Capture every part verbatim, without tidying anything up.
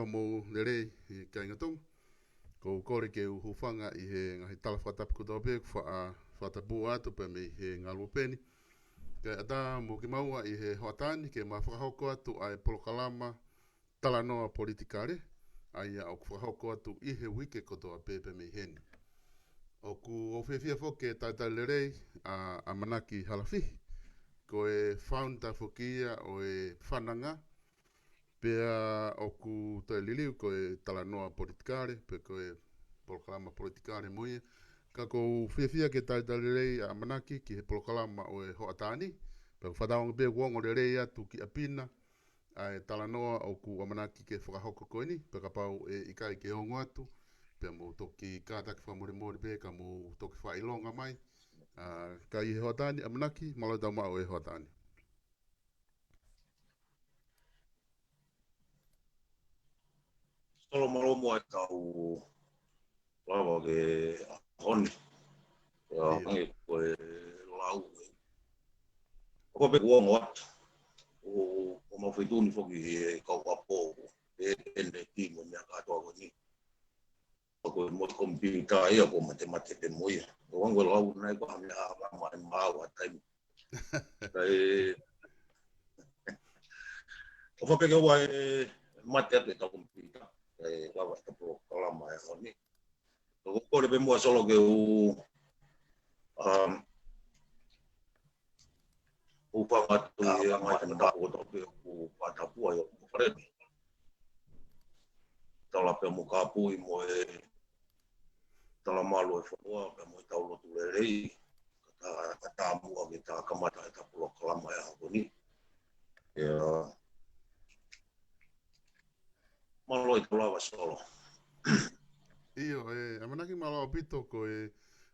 Mou lelei, ʻe kāinga Tonga. ʻOku ou kole ke u hūfanga ʻi he ngaahi tala fakatapu kotoa pē ʻoku faʻa fakatapua atu pē mei he ngaluope ni. Kae ʻatā mo kimaua ʻi he hoʻatā ni ke ma fakahoko atu ʻa e polokalama Talanoa Politikale, ʻa ia ʻoku fakahoko atu ʻi he uike kotoa pē pē mei heni. ʻOku ou fiefia foki ke talitali lelei ʻa ʻAmanaki Halafihi, ko e founder foki ia ʻo e Fananga, pea ʻoku toe liliu ko e Talanoa Politikale, pe ko e polokalama politikale mo ia. Ka ʻoku ou fiefia ke talitali lelei ʻa ʻAmanaki ki he polokalama ʻo e hoʻatā ni, pea ʻoku fakatauange pē ʻoku ongo lelei atu ki ʻapi na ʻa e talanoa ʻoku ʻamanaki ke fakahoko ko eni, pea kapau ʻe ʻikai ke ongo atu, pea mou toki kātaki fakamolemole pē ka mou toki fakaʻilonga mai. ʻA, ka ʻi he hoʻatā ni ʻAmanaki, mālō e tau maʻu e hoʻatā ni. Solo, mālō muʻa e tau lava ki he ʻaho ni. ʻIo. Hangē ko e lau ē. ʻOku pē kuo ongo atu. ʻO, ʻoku mau feituʻu ni foki he kau ʻapo. ʻE, ʻene timo meʻa kātoa ko eni. Ko e mo e komipiuta ia ʻoku matemate pē mo ia. ʻOku ongo lau nai ko ha meʻa ʻa ma e mau ʻa taimi. Kae, ʻofa pē ke ʻoua ʻe mate atu e tau komipiuta. Kae lava e tau polokalama e ʻaho ni. ʻOku ou kole pē muʻa Solo ke u, um, u fanga atu ʻi he ngaahi tau kotoa pē ʻoku fakatapua ʻi ʻoku fale ni. Tala pē mo kāpui mo e tala malu e fonua, pea mo e tau lotu lelei, ka tā, ka tā muʻa ke tā kamata e tau polokalama e ʻaho ni. ʻIa, mālō e tau lava Solo. ʻIo, ʻe, ʻAmanaki mālō ʻaupito ko e,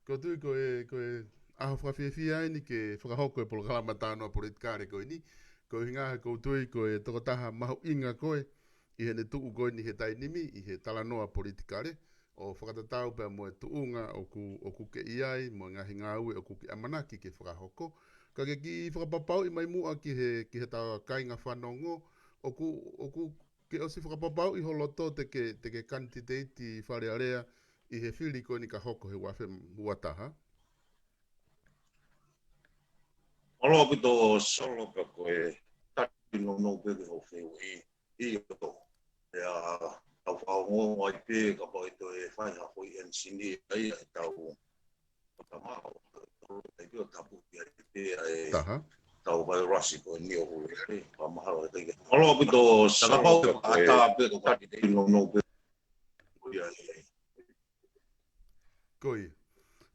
ʻoku ou tui ko e, ko e ʻaho fakafiefia eni ke fakahoko e polokalama Talanoa Politikale ko eni. Ko e ʻuhinga he ʻoku ou tui ko e tokotaha mahuʻinga koe, ʻi heʻene tuʻu ko eni he taimi ni, ʻi he talanoa politikale, ʻo fakatatau pea mo e tuʻunga ʻoku, ʻoku ke ʻi ai, mo e ngaahi ngāue ʻoku ke ʻamanaki ke fakahoko. Ka ke kiʻi fakapapauʻi mai muʻa ki he, ki he tau kāinga fanongo, ʻoku, ʻoku ke ʻosi fakapapauʻi ho loto te ke, te ke kanititeiti Fale Alea ʻi he fili ko eni ka hoko he ua afe ua taha? Mālō ʻaupito Solo pea ko e tali nounou pē ki hoʻo fehuʻi. ʻIo, pea tau fakaongoongo ai pē kapau ʻe toe fai ha foʻi ʻenisini ai ʻa e tau tama ʻo, ʻo, ʻo, ʻo tapu ki ai pē ʻa e tau vairasi ko eni ʻo hulu pē, pea mahalo ʻe ʻikai ke. Mālō ʻaupito Solo pea ko e ʻatā pē ko e tali nounou pē. Ko ia ē. Ko ia.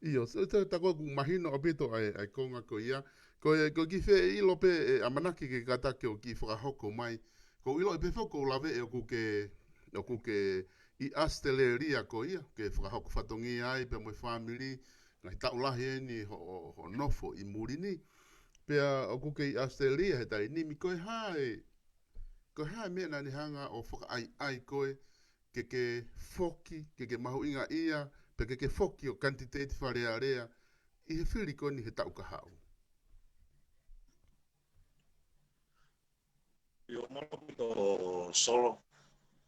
ʻIo, so, so, tā ko ē ʻoku mahino ʻaupito ʻa e, ʻa e konga ko ia. Ko e, ko e kiʻi feʻilo pē ʻe ʻAmanaki ke kātaki ʻo kiʻi fakahoko mai. ʻOku ou ʻiloʻi pē foki ʻoku ou lave ʻe ʻoku ke, ʻoku ke ʻi ʻAositelēlia ko ia, ke fakahoko fatongia ai pea mo e fāmili, ngaahi taʻu lahi eni hoʻo, hoʻo nofo ʻi muli ni. Pea ʻoku ke ʻi ʻAositelēlia he taimi ni, ko e hā e, ko e hā e meʻa naʻa ne hanga ʻo fakaʻaiʻai koe, ke ke foki, ke ke mahuʻingaʻia, pe ke ke foki ʻo kanititeiti Fale Alea, ʻi he fili ko eni he taʻu kahaʻu. ʻIo, mālō ʻaupito Solo,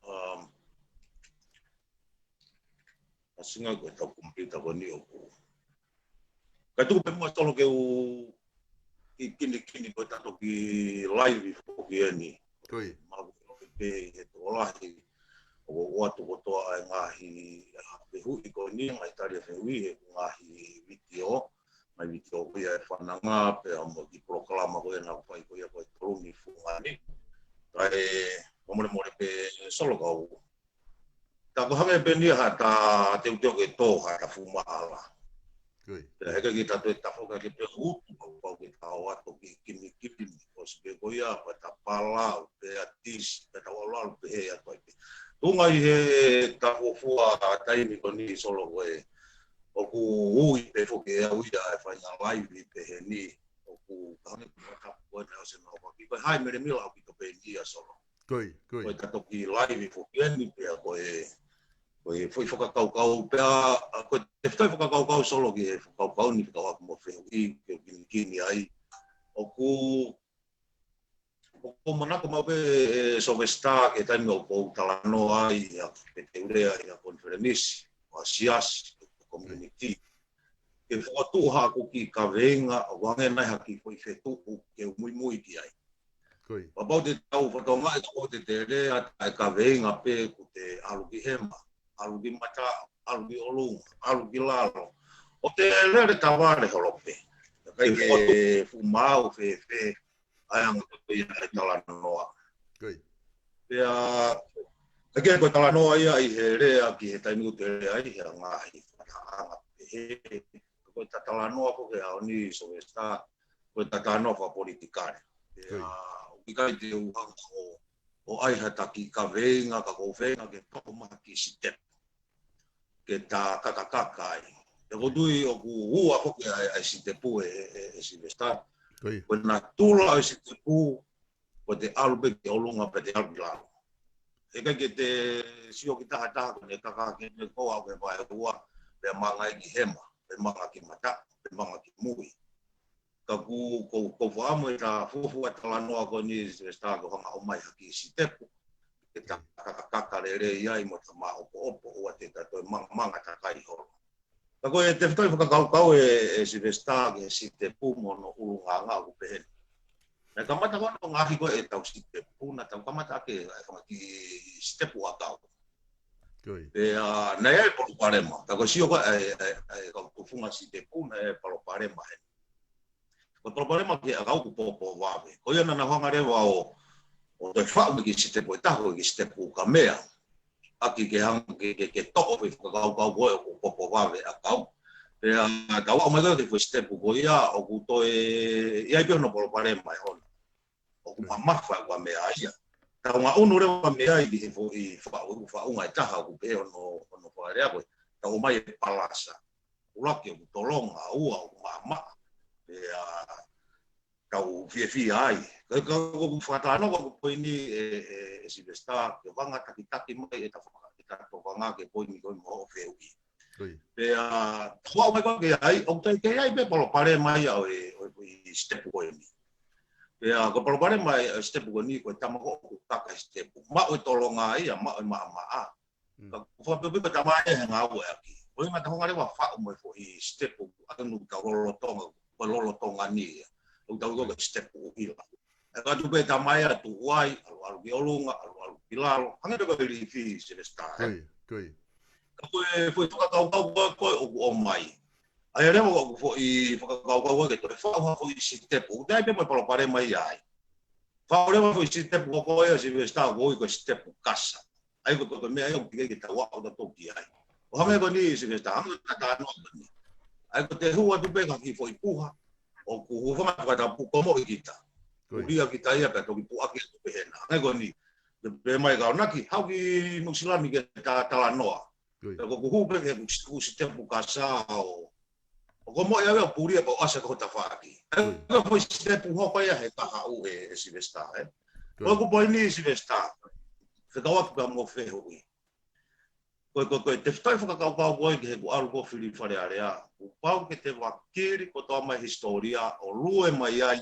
um, ʻa e ʻuhinga ko e tau komipiuta ko eni ʻoku. Kae tuku pē muʻa Solo ke u kiʻi kinikini ko e tau toki laivi foki eni. Ko ia. Mālō pē he tokolahi ʻoku ʻoatu kotoa ʻa e ngaahi, ʻa, fehuʻi ko eni, ngaahi tali e fehuʻi he ngaahi vitiō, ngaahi vitiō ko ia e Fananga, pea mo e kiʻi polokalama ko ia naʻa ku fai ko ia ko e tolu ni fungani. Kae, fakamolemole pē Solo kau. Tā ko e hangē pē eni ha ta teuteu ke tō ha ta fuʻu maʻala. Ko ia. Pea heʻikai ke ta toe tafoki ke pē utu, pau, pau ke ta ō atu ki, ki, ki, ki, ʻosi pē ko ia, pea ta palau, pea tisi, pea ta ʻalu ʻalu pē he atu ai pē. Tuʻunga ʻi he ta fuofua taimi ko eni Solo ko ē, ʻoku ui pē foki ʻe au ia e faʻahinga laivi pehē ni, ʻoku hangē ko e tapu ko ē naʻe ʻosi ʻaupito. Ko e hā e melemela ʻaupito pē eni ia Solo. Ko ia, ko ia. Ko e ta toki laivi foki eni pea ko e, ko e foʻi fakakaukau pea, ʻa, ko e tefitoʻi fakakaukau Solo ki he fakakaukau ni fekauʻaki mo e fehuʻi ke kinikini ai. ʻOku, ʻoku ʻoku ou manako maʻu pē, ʻe Sylvester, ki he taimi ʻoku ou talanoa ai ʻi ha, pe te u lea ʻi ha konifelenisi, ʻo ha siasi, community. Ke fokotuʻu haʻaku kiʻi kaveinga, ʻo hangē nai ha kiʻi foʻi fetuʻu ke u muimui ki ai. Kapau te tau fakatokangaʻi, kapau te te lea ʻa e kaveinga pē kuo te ʻalu ki hema, ʻalu ki mata, ʻalu ki ʻolunga, ʻalu ki lalo. ʻO te lele tavale holo pē. Ka ʻikai ke fuʻu maau fēfē ʻa e anga ko ia ʻa e talanoa. Pea, ʻa ia ko e talanoa ia ʻi he lea ki he taimi ʻoku te lea ai, he ngaahi fakatahaʻanga pehē. Ko e talanoa ko ē he ʻaho ni, Sylvester, ko e talanoa fakapolitikale. Pea, ʻoku ʻikai te u hanga ʻo, ʻo ʻai ha kiʻi kaveinga ka ʻoku ou feinga ke toʻo mai ha kiʻi sitepu ke ta kakakaka ai. He ʻoku ou tui ʻoku ua foki ʻa e, ʻa e sitepu ʻe, ʻe, ʻe, ʻe Sylvester. Ko e natula ʻo e sitepu, ko e te ʻalu pē ki ʻolunga pe te ʻalu ki lalo. ʻE ʻikai ke te sio ki tahataha ko ʻene kaka ke me ko au ke vaeua, pe manga ki hema, pe manga ki mata, pe manga ki mui. Ka ʻoku, ʻoku, ʻoku ou fakaʻamu ʻe ta fuofua talanoa ko eni Sylvester ke hanga ʻo ʻomai ha kiʻi sitepu ke ta kakakaka lelei ai mo ta maʻopoʻopo ʻoua te ta toe manga, manga takai holo. Ka ko e tefitoʻi fakakaukau ʻe, ʻe Sylvester ki he sitepu mo hono ʻulungaanga ʻoku pehē ni. Naʻe kamata ko ē hono ngaohi ko ē ʻetau sitepu, naʻa tau kamata ʻaki ʻa e fanga kiʻi sitepu ʻakau. Pea, naʻe ʻi ai e palopalema. Ka ko e sio ko ē ʻa e, ʻa e, ʻa e kau tufunga sitepu, naʻe ʻi ai e palopalema heni. Ko e palopalema ki he ʻakau ʻoku popo vave. Ko ia naʻa nau hanga leva ʻo, ʻo toe faʻu mai e kiʻi sitepu ʻe taha, kiʻi sitepu kamea. ʻAki ke hanga ke, ke, ke toʻo e foʻi fakakaukau ko ē ʻoku popo vave e ʻakau. Pea, tau aʻu mai ko ē ki he foʻi sitepu ko ia, ʻoku toe, ʻi ai pē hono palopalema ʻe ona. ʻOku mamafa e kamea ia. Tau ngaʻunu leva e kamea ia ki he foʻi faʻu, faʻunga ʻe taha ʻoku pehē hono, hono fakalea ko ē. Tau ʻomai e palasa. ʻUluaki ʻoku tolonga, ua ʻoku maʻamaʻa. Pea tau fiefia ai. Ka, ka, ko ʻeku fakatalanoa ko ē ko e poini ʻe, ʻe, ʻe Sylvester, ke hanga ʻo takitaki mai ʻeta faka-, ʻeta tokanga ki he poini ko ē mo hoʻo fehuʻi. Pea, tau aʻu mai ko ē ki ai, ʻoku toe kei ʻi ai pē palopalema ia ʻo e, ʻo e, ʻo e sitepu ko eni. Pea, ko e palopalema ʻo e sitepu ko eni, ko e tama ko ē ʻoku kaka he sitepu. Maʻu e tolonga ia, maʻu e maʻamaʻa. Ka ʻoku fakapapauʻi ko e tama ia he ngāueʻaki. Ko e ʻuhinga ta hanga leva ʻo faʻu mo e foʻi sitepu, ʻa e nu tau lolotonga, ko e lolotonga ni ia. ʻOku tau ko e sitepu ʻuhila. ʻE ka tuku pē tama ia tuʻu ai, ʻalu, ʻalu ki ʻolunga, ʻalu, ʻalu ki lalo. Hangē ko e lilifi Sylvester, ē. Ka ko e foʻi fakakaukau ko ē, ko ē ʻoku ʻomai. ʻA ia leva ko e foʻi fakakaukau ko ē ke toe faʻu ha foʻi sitepu. ʻOku toe ʻi ai pē mo e palopalema ia ai. Faʻu leva foʻi sitepu ko ē ʻa Sylvester ʻoku ui ko e sitepu kasa. ʻA ia ko e, ko e meʻa ia ʻoku teʻeki ke tau aʻu ʻo toki ai. ʻO hangē ko eni Sylvester, hangē ko e talanoa ko eni. ʻA ia ko e te hū atu pē ha kiʻi foʻi puha, ʻoku hūfanga fakatapu komoʻi kita. Pulia kita ia pea toki puʻaki atu pē hena. Hangē ko eni, te pehē mai ka onaki, haʻu ki Nuʻusila ni ke ta talanoa. Pea ko ʻeku hū pē ki heʻeku sitepu kasa ʻo ʻo komoʻi ʻave ʻo pulia pea ʻosi ko e tafaʻaki. ʻA ia ko e foʻi sitepu hoko ia he kahaʻu ʻe, ʻe Sylvester, ē. Ko ʻeku poini Sylvester. Fekauʻaki pea mo e fehuʻi. Ko e, ko e, ko e tefitoʻi fakakaukau ko ē ki heʻeku ʻalu ko ē ʻo fili Fale Alea. Kuo pau ke te vakili kotoa mai e hisitōlia ʻo lue mai ai.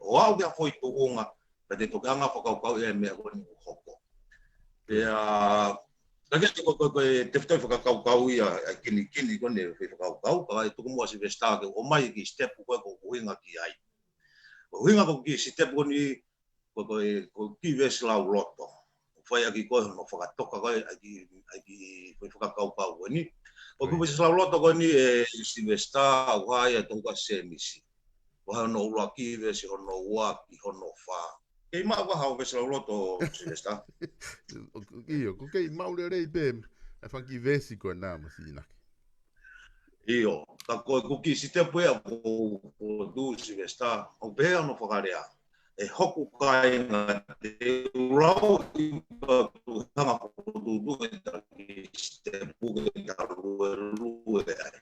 ʻO aʻu ki ha foʻi tuʻunga. Ka te toki hanga ʻo fakakaukauʻi e meʻa ko eni ʻoku hoko. Pea, ka ke ko, ko, ko e tefitoʻi fakakaukau ia, ʻa e kinikini ko eni e foʻi fakakaukau, ka ʻe tuku muʻa Sylvester ke ʻomai e kiʻi sitepu ko ē ʻoku ou ʻuhinga ki ai. Ko e ʻuhinga ko e kiʻi sitepu ko eni, ko, ko e, ko e kiʻi veesi lauloto. ʻOku fai ʻaki ko ē hono fakatoka ko ē, ʻa e kiʻi, ʻa e kiʻi foʻi fakakaukau ko eni. Ko e kiʻi veesi lauloto ko eni ʻe Sylvester, ʻoku hā ia he tohi ko ē ʻa Sēmisi. Ko hono ʻuluaki veesi hono ua ki hono fā. Kei maʻu ʻa e veesi lauloto, Sylvester? ʻIo, ʻoku kei maʻu lelei pē ʻa e fanga kiʻi veesi ko ena Masiʻinaki. ʻIo, ka ko ʻeku kiʻi sitepu ia ʻoku ou, ʻoku ou tui Sylvester, ʻoku pehē hono fakalea. ʻE hoku kāinga te u lau ʻi ka tu hanga ʻo tuʻutuʻu ʻeta kiʻi sitepu ke ta luelue ai.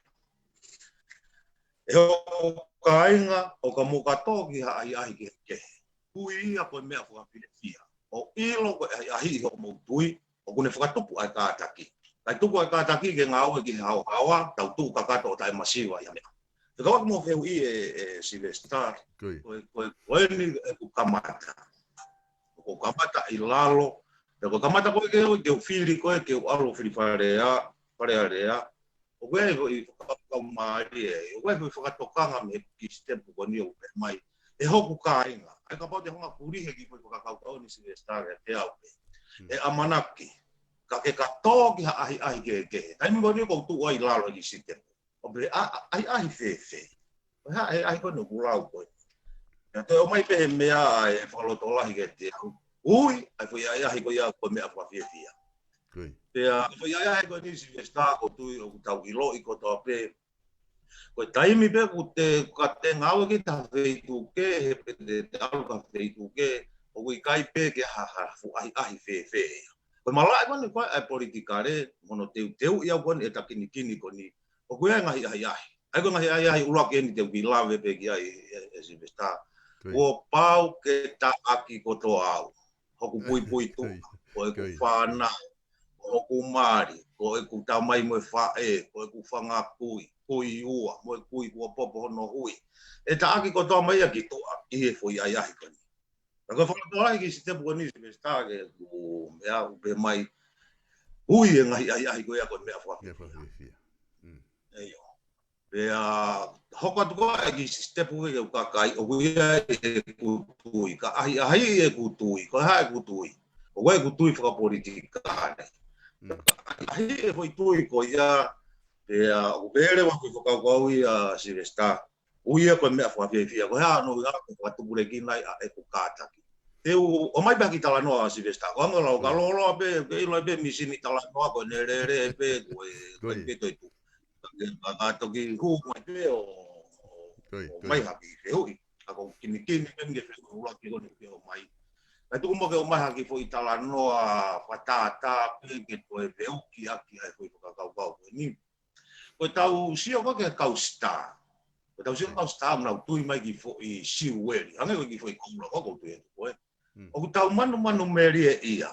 ʻE hoku kāinga ʻoka mou kātoi ki ha ʻahiʻahi kehekehe. Tui ia ko e meʻa fakafiefia. ʻO ʻilo ko e ʻahiʻahi ʻi hoʻomou tui, ʻoku ne fakatupu ʻa e kātaki. Kae tuku ʻa e kātaki ke ngāue ki he haohaoa, tau tuʻu kakato ʻo taʻemasiva ia meʻa. Fekauʻaki mo e fehuʻi ʻe, ʻe Sylvester, ko e, ko e, ko eni ʻeku kamata. ʻoku kamata ʻi lalo, pea ko e kamata ko ē ke u, ke u fili ko ē, ke u ʻalu fili Fale Alea, Fale Alea. ʻOku ʻi ai e foʻi fakakaukau mālie, ʻoku ʻi ai e foʻi fakatokanga mei he kiʻi sitepu ko eni ʻoku pehē mai ʻe hoku kāinga. ʻAi kapau te u hanga ʻo kulihi e kiʻi foʻi fakakaukau ni Sylvester kiate au pē. ʻE ʻamanaki, ka ke ka tō ki ha ʻahiʻahi kehekehe. Taimi ko eni ʻoku ou tuʻu ai ʻi lalo he kiʻi sitepu. ʻO pehē, ʻa, ʻa, ʻahiʻahi fēfē? Ko e hā e ʻahiʻahi ko eni ʻoku lau ko ē? Pea toe ʻomai pē he meʻa ʻa e fakalotolahi kiate au. Ui, ʻa e foʻi ʻahiʻahi ko ia ko e meʻa fakafiefia. Pea foʻi ʻahiʻahi ko eni Sylvester ʻoku ou tui ʻoku tau ʻiloʻi kotoa pē. Ko e taimi pē ʻoku te, ka te ngāue ki ha feituʻu kehe, pe te, te ʻalu ki ha feituʻu kehe, ʻoku ʻikai pē ke ha, ha fuʻu ʻahiʻahi fēfē ia. Ko e malaʻe ko eni ko ē ʻa e politikale, mo hono teuteuʻi au ko eni ʻe he kinikini ko eni, ʻoku ʻi ai e ngaahi ʻahiʻahi. ʻA ia ko e ngaahi ʻahiʻahi ʻuluaki eni te u kiʻi lave pē ki ai ʻe, ʻe Sylvester. Kuo pau ke taʻaki kotoa au. Hoku puipuituʻa, ko ʻeku fānau, ko hoku mali, ko ʻeku tamai mo e faʻē, ko ʻeku fanga kui, kui ua, mo e kui kuo popo hono hui. ʻE taʻaki kotoa mai ia ki tuʻa, ʻi he foʻi ʻahiʻahi ko eni. Ka ko e fakalotolahi kiʻi sitepu ko eni Sylvester ke u meʻa ʻoku pehē mai, ui e ngaahi ʻahiʻahi ko ia ko e meʻa fakafiefia. ʻIo. Pea hoko atu ko ē kiʻi sitepu ke u kaka ai, ʻoku ʻi ai ʻeku tui, ka ʻahiʻahiʻi ʻeku tui, ko e hā ʻeku tui? ʻOku ʻi ai ʻeku tui fakapolitikale. ʻAhiʻahiʻi e foʻi tui ko ia, pea ʻoku pehē leva ko e fakakaukau ia Sylvester, ui ia ko e meʻa fakafiefia, ko e hā hono ʻuhinga? Ko e fakatupulekina ia ʻeku kātaki. Te u ʻomai pē ha kiʻi talanoa Sylvester, ko e anga lau ka loloa pē, ke ʻilo ai pē mīsini talanoa ko ʻene lele pē, ko e, ko e pē toe tuʻu. Ka, ka, ka toki hū mai pē ʻo, ʻo, ʻo mai ha kiʻi fehuʻi. Ka ko e kinikini pē ke fehuʻi ʻuluaki ko eni ke ʻomai. Ka tuku muʻa ke ʻomai ha kiʻi foʻi talanoa fakatātā pē ke toe veuki ʻaki ʻa e foʻi fakakaukau ko eni. Ko ʻetau sio ko ē ki he kau Star. Ko ʻetau sio ki he kau Star, ʻoku nau tui mai ki he foʻi siueli. Hangē ko e kiʻi foʻi koula ko ē ʻoku ou tui atu ko ē. ʻOku tau manumanu melie ia.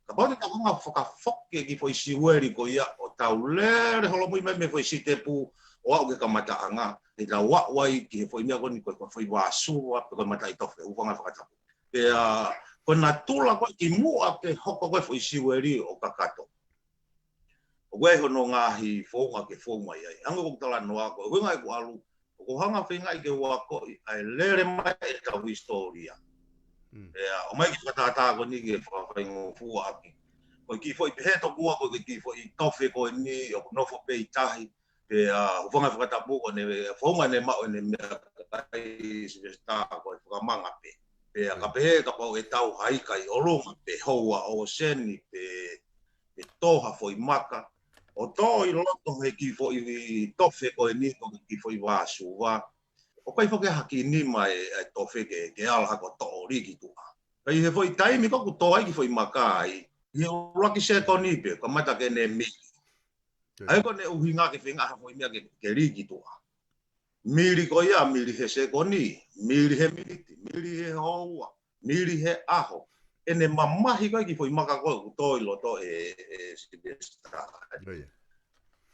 Kapau te tau hanga ʻo fakafoki e kiʻi foʻi siueli ko ia ʻo tau lele holomui mai mei he foʻi sitepu ʻo aʻu ki he kamataʻanga, te tau aʻu ai ki he foʻi meʻa ko eni ko e, ko e foʻi vāsua, pe ko e mataʻitofe, hūfanga he fakatapu. Pea ko e natula ko ē kimuʻa ke hoko ko ē foʻi siueli ʻo kakato, ʻoku ʻi ai hono ngaahi founga ke fou mai ai. Hangē ko ʻeku talanoa ko ē, ʻuhinga ʻeku ʻalu, ʻoku ou hanga ʻo feingaʻi ke u akoʻi ʻa e lele mai ʻetau hisitōlia. Pea ʻomai kiʻi fakatātā ko eni ke fakafaingofua ʻaki. Ko e kiʻi foʻi pehē tokua ko e kiʻi foʻi tofe ko eni ʻoku nofo pē ʻi tahi. Pea hūfanga he fakatapu ko ʻene founga ʻene maʻu ʻene meʻakai Sylvester ko e fakamanga pē. Pea ka pehē kapau ʻe tau ha ika ʻi ʻolunga pe houa ʻōseni pe, pe tō ha foʻi maka, ʻo tō ʻi loto he kiʻi foʻi tofe ko eni ko e kiʻi foʻi vāsua, ʻoku ʻikai foki ha kiʻi nima e, e tofe ke, ke ala hake ʻo toʻo lī ki tuʻa. Ka ʻi he foʻi taimi ko ē ʻoku tō ai e kiʻi foʻi maka ai, ʻi he ʻuluaki sekoni pē, kamata ke ne mili. ʻA ia ko ʻene ʻuhinga ke feinga ha foʻi meʻa ke, ke lī ki tuʻa. Mili ko ia, mili he sekoni, mili he miniti, mili he houa, mili he ʻaho. ʻEne mamahi ko ē e kiʻi foʻi maka ko ē ʻoku tō ʻi loto e, e, e Sylvester.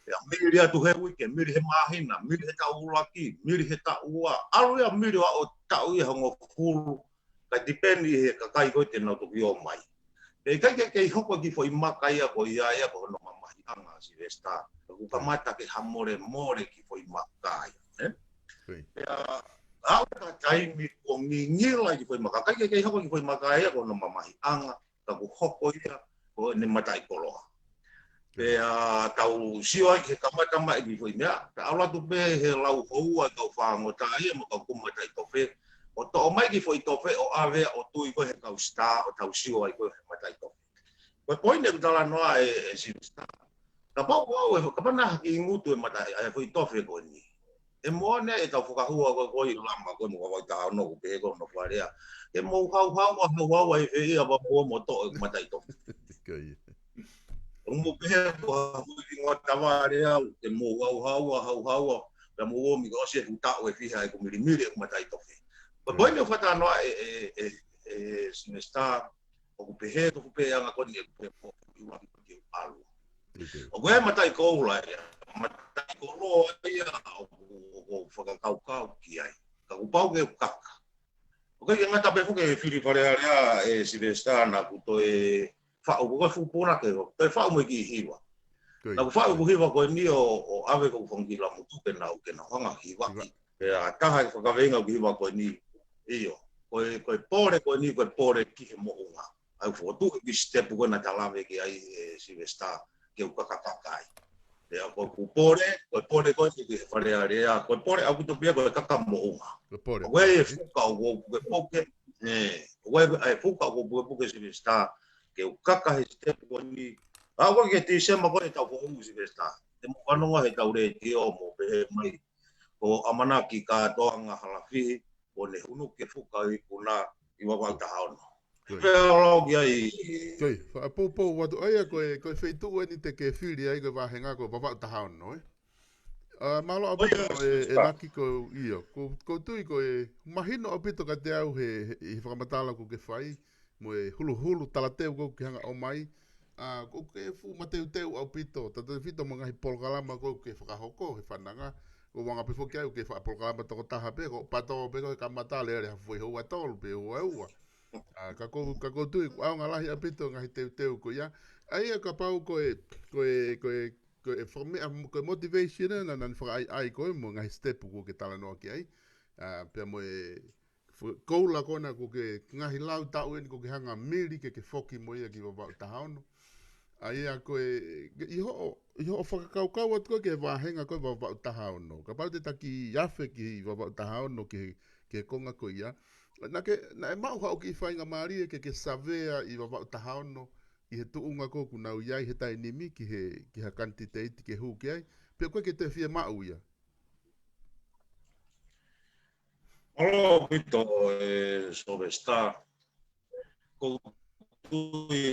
Pea mili atu he uike, mili he māhina, mili he taʻu ʻuluaki, mili he taʻu ua, ʻalu ia mili ʻo aʻu taʻu ia hongofulu, ka depend ʻi he kakai ko ē te nau toki ō mai. Pea ʻikai ke kei hoko e kiʻi foʻi maka ia ko ia ia ko hono mamahiʻanga Sylvester. Ka kuo kamata ke hamolemole e kiʻi foʻi maka ia, ē? Pea aʻu ki ha taimi kuo ngingila e kiʻi foʻi maka. ʻIkai ke kei hoko e kiʻi foʻi maka ia ko hono mamahiʻanga, ka kuo hoko ia ko ʻene mataʻikoloa. Pea tau sio ai ki he kamata mai e kiʻi foʻi meʻa, ka ʻalu atu pē he lau houa e kau fāngota ia mo e kau kumi mataʻitofe, ʻo toʻo mai e kiʻi foʻi tofe ʻo ʻave ʻo tui ko ē he kau Star ʻo tau sio ai ko ē he mataʻitofe. Ko e poini ʻeku talanoa ē, ē Sylvester. Kapau ko au ē, kapau naʻe hiki ngutu e mataʻi, ʻa e foʻi tofe ko eni, ʻe moʻoni ʻetau fakahua ko ē ko ē ʻi Lama ko ē mo Vaitaono ʻoku pehē ko ē hono fakalea, ke mou hauhaua, hauhaua ʻi fē ia pea mou ō mo toʻo e mataʻitofe. ʻOku mou pehē ko ha foʻi hingoa tavale au, ke mou hauhaua, hauhaua, pea mou ō mai ke ʻosi e fuʻu taʻu ʻe fiha ʻeku milimili ʻeku mataʻitofe. Ko e poini ʻeku fakatalanoa ē, ē, ē, ē Sylvester, ʻoku pehē tofu pē anga ko eni ʻeku pehē ko ʻeku ʻuluaki ko ē ke u ʻalu. ʻOku ʻi ai e mataʻikoula ia, mataʻikoloa ia ʻoku, ʻoku ou fakakaukau ki ai. Ka kuo pau ke u kaka. ʻO ʻIkai ke ngata pē foki e fili Fale Alea ʻe Sivesitā naʻa ku toe faʻu, ko e fuʻu punake, toe faʻu mo e kiʻi hiva. Naʻa ku faʻu e kiʻi hiva ko eni ʻo, ʻo ʻave ko e fanga kiʻi lamutu ke nau, ke nau hanga ʻo hivaki. Pea taha e fakakaveinga ʻo e kiʻi hiva ko eni, ʻio, ko e, ko e pole ko eni, ko e pole ki he moʻunga. ʻA ia ʻoku fokotuʻu e kiʻi sitepu ko ē naʻa ta lave ki ai ʻe Sivesitā ke u kakakaka ai. Pea ko ʻeku pole, ko e pole ko ē ki he Fale Alea, ko e pole ʻaupito pē ia ko e kaka moʻunga. Ko e pole. Ko e fuka ʻoku ou pukepuke, ē, ko e fuka ʻoku ou pukepuke Sivesitā, ke u kaka he sitepu ko eni. ʻA ia ko e Tīsema ko ē ʻe tau foʻou Sivesitā. Te mou fanongo he tau letiō mo pehē mai ko ʻAmanaki Kātoanga Halafihi, ʻo ne hunu ke fuka ʻi kuna ʻi Vavaʻu taha ono. Pea lau ki ai. Koi, faʻapoupou atu ʻa ia ko e, ko e feituʻu eni te ke fili ai ko e vāhenga ko Vavaʻu taha ono, ē? ʻA, mālō ʻaupito e, e laki ko ia. Ko, ko tui ko e, mahino ʻaupito kiate au he, he, he fakamatala ko ē ke fai, mo e huluhulu talateu ko ē ke hanga ʻo mai, ʻa, ko e fuʻu mateuteu ʻaupito, tautefito mo e ngaahi polokalama ko ē ke fakahoko he fananga, ko e anga pē foki au ke faʻa polokalama tokotaha pē, ko e pato pē ko e kamata lele ha foʻi houa tolu pē houa ua. ʻA, ka ko, ka ko tui, ʻoku ʻaonga lahi ʻaupito ngaahi teuteu ko ia. ʻA ia kapau ko e, ko e, ko e, ko e fakameʻa, ko e motivation ena naʻa ne fakaʻaiʻai ko ē mo e ngaahi sitepu ko ē ke talanoa ki ai. ʻA, pea mo e, koula ko ena ko e ngaahi lau taʻu eni ko ē ke hanga mili ke ke foki mo ia ki Vavaʻu taha ono. ʻA ia ko e, ʻi hoʻo, ʻi hoʻo fakakaukau atu ko ē ki he vāhenga ko ē Vavaʻu taha ono. Kapau te ta kiʻi afe ki Vavaʻu taha ono ki he, ki he konga ko ia. Naʻa ke, naʻe maʻu haʻo kiʻi faingamālie ke ke savea ʻi Vavaʻu taha ono, ʻi he tuʻunga ko ē ʻoku nau ʻi ai he taimi ni ki he, ki ha kanititeiti ke hū ki ai. Pea ko e ke te fiemaʻu ia. Mālō ʻaupito ē Sylvester. Ko e tui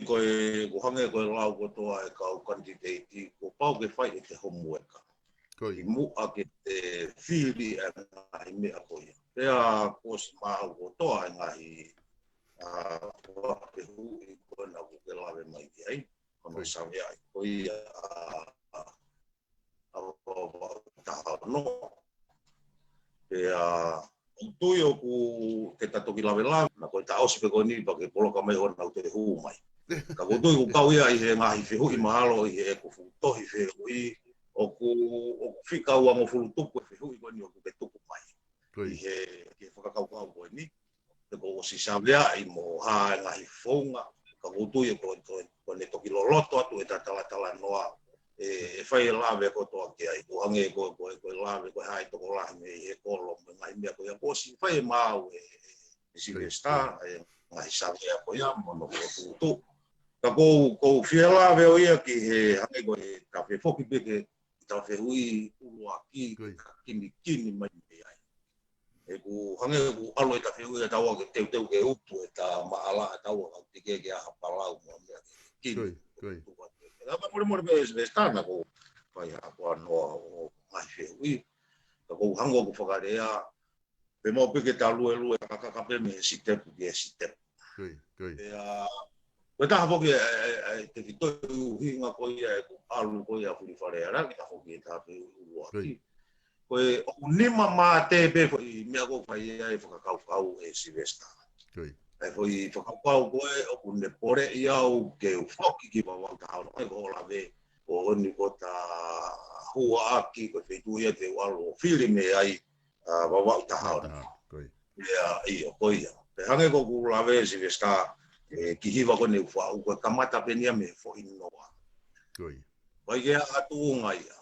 ko e, ʻoku hangē ko e lau kotoa e kau kanititeiti, kuo pau ke fai ʻete homueka. ʻI muʻa ke te fili e ngaahi meʻa ko ia. Pea kuo ʻosi maʻu kotoa e ngaahi, ʻa, fakafehuʻi ko ena ʻoku ke lave mai ki ai. Ko hono saveaʻi ko ia ʻa, ʻa, ʻa Vavaʻu taha ono. Pea ʻoku ou tui ʻoku te ta toki lavelave, naʻa ko e taʻu ʻosi pē ko eni pea ke poloka mai ʻo nau te hū mai. Ka ʻoku ou tui ʻoku kau ia ʻi he ngaahi fehuʻi mahalo ʻi heʻeku fuʻu tohi fehuʻi, ʻoku, ʻoku fika uangofulu tupu e fehuʻi ko eni ʻoku ke tuku mai. ʻI he, ki he fakakaukau ko eni. He kuo ʻosi saveaʻi mo ha ngaahi founga, ka ʻoku ou tui ko, ko, ko ʻene toki loloto atu ʻeta talatalanoa, ʻe, ʻe fai e lave kotoa ki ai, ʻo hangē ko, ko, ko e lave ko e hā e tokolahi mei he kolo, mo e ngaahi meʻa ko ia kuo ʻosi fai ʻe maʻu ʻe, ʻe Sylvester, e ngaahi savea ko ia, mo hono fokotuʻutuʻu. Ka ʻoku ou, ʻoku ou fie lave ʻo ia ki he hangē ko e ta fefoki pē ki he ta fehuʻi ʻuluaki, ka kinikini mai mei ai. ʻOku hangē ʻoku ʻalu ʻeta fehuʻi ʻataua ke teuteu ke utu ʻeta maʻala ʻataua ka ʻoku teʻeki ke ʻi ai ha palau mo ha meʻa ke kini. Ka molemole pē Sylvester naʻa ku fai ha ko ʻanoa ʻo ngaahi fehuʻi. Ka ʻoku ou hanga ʻoku fakalea, pea maʻu pē ke ta luelue kakaka pē mei he sitepu ki he sitepu. Pea, ko e taha foki e, e, e, te ki toi ʻuhinga ko ia ʻeku ʻalu ko ia fili Fale Alea, ke ta foki e taha pē ʻuluaki. Ko e ʻoku nima mate pē foʻi meʻa ʻoku fai ai e fakakaukau ʻe Sylvester. ʻA e foʻi fakakaukau ko ē ʻoku ne poleʻi au ke u foki ki Vavaʻu taha ono, ʻa ia ko hoʻo lave, ko eni ko ʻeta hū ʻaki, ko e feituʻu ia te u ʻalu ʻo fili mei ai, ʻa, Vavaʻu taha ono. Ia, ʻio, ko ia. Pea hangē ko ʻeku lave Sylvester, e, kiʻi hiva ko eni ʻoku faʻu ko e kamata pē eni ia mei he foʻi noa. ʻIkai ke ʻi ai ha tuʻunga ia.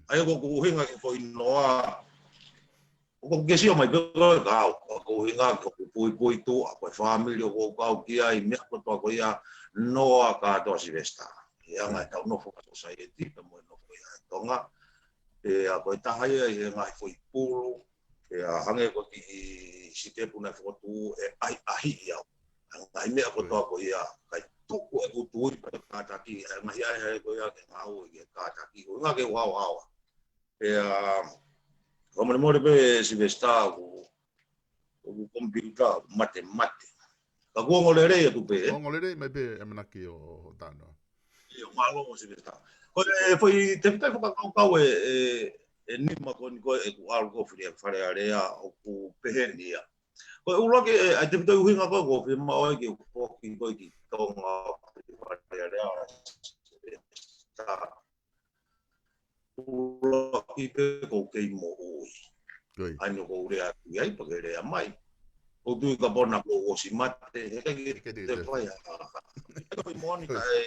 ʻA ia ko ʻeku ʻuhinga ki he foʻi noa, ʻoku ke sio mai pē ko e kau, ko ʻeku ʻuhinga ki hoku puipuituʻa, ko e fāmili ʻoku ou kau ki ai, meʻa kotoa ko ia noa kātoa Sylvester. ʻI he anga ʻetau nofo fakasōsaieti, pea mo e nofo ia ʻi Tonga. Pea ko e taha ia ʻi he ngaahi foʻi pulu, pea hangē ko e kiʻi sitepu naʻe fokotuʻu ʻe ʻahiʻahiʻi au. ʻA e ngaahi meʻa kotoa ko ia, kae tuku ʻeku tui pea kātaki, ʻa e ngaahi ʻahiʻahi ko ia ke ngāue ke kātaki, ʻuhinga ke u haohaoa. Pea, fakamolemole pē Sylvester ʻoku, ʻoku komipiuta matemate. Ka kuo ongo lelei atu pē, ē? Ongo lelei mai pē ʻamanaki ʻo, ʻo tano. ʻIo, mālō Sylvester. Ko e foʻi tefitoʻi fakakaukau ʻe, ʻe, ʻe nima ko eni ko ē ʻeku ʻalu ko ē fili Fale Alea ʻoku peheni ia. Ko e ʻuluaki, ʻe, ʻa e tefito ʻuhinga ko ē, ko e fiemaʻu ai ke u foki ko ē ki Tonga, Filivalea, Lea, Sivesitā. ʻUluaki pē ʻoku ou kei moʻui. Ko ia. ʻA eni ʻoku ou lea atu ai, pea ke lea mai. ʻOku ou tui kapau naʻa kuo u ʻosi mate, heʻikai ke te fai ha. Ko e moʻoni ka e,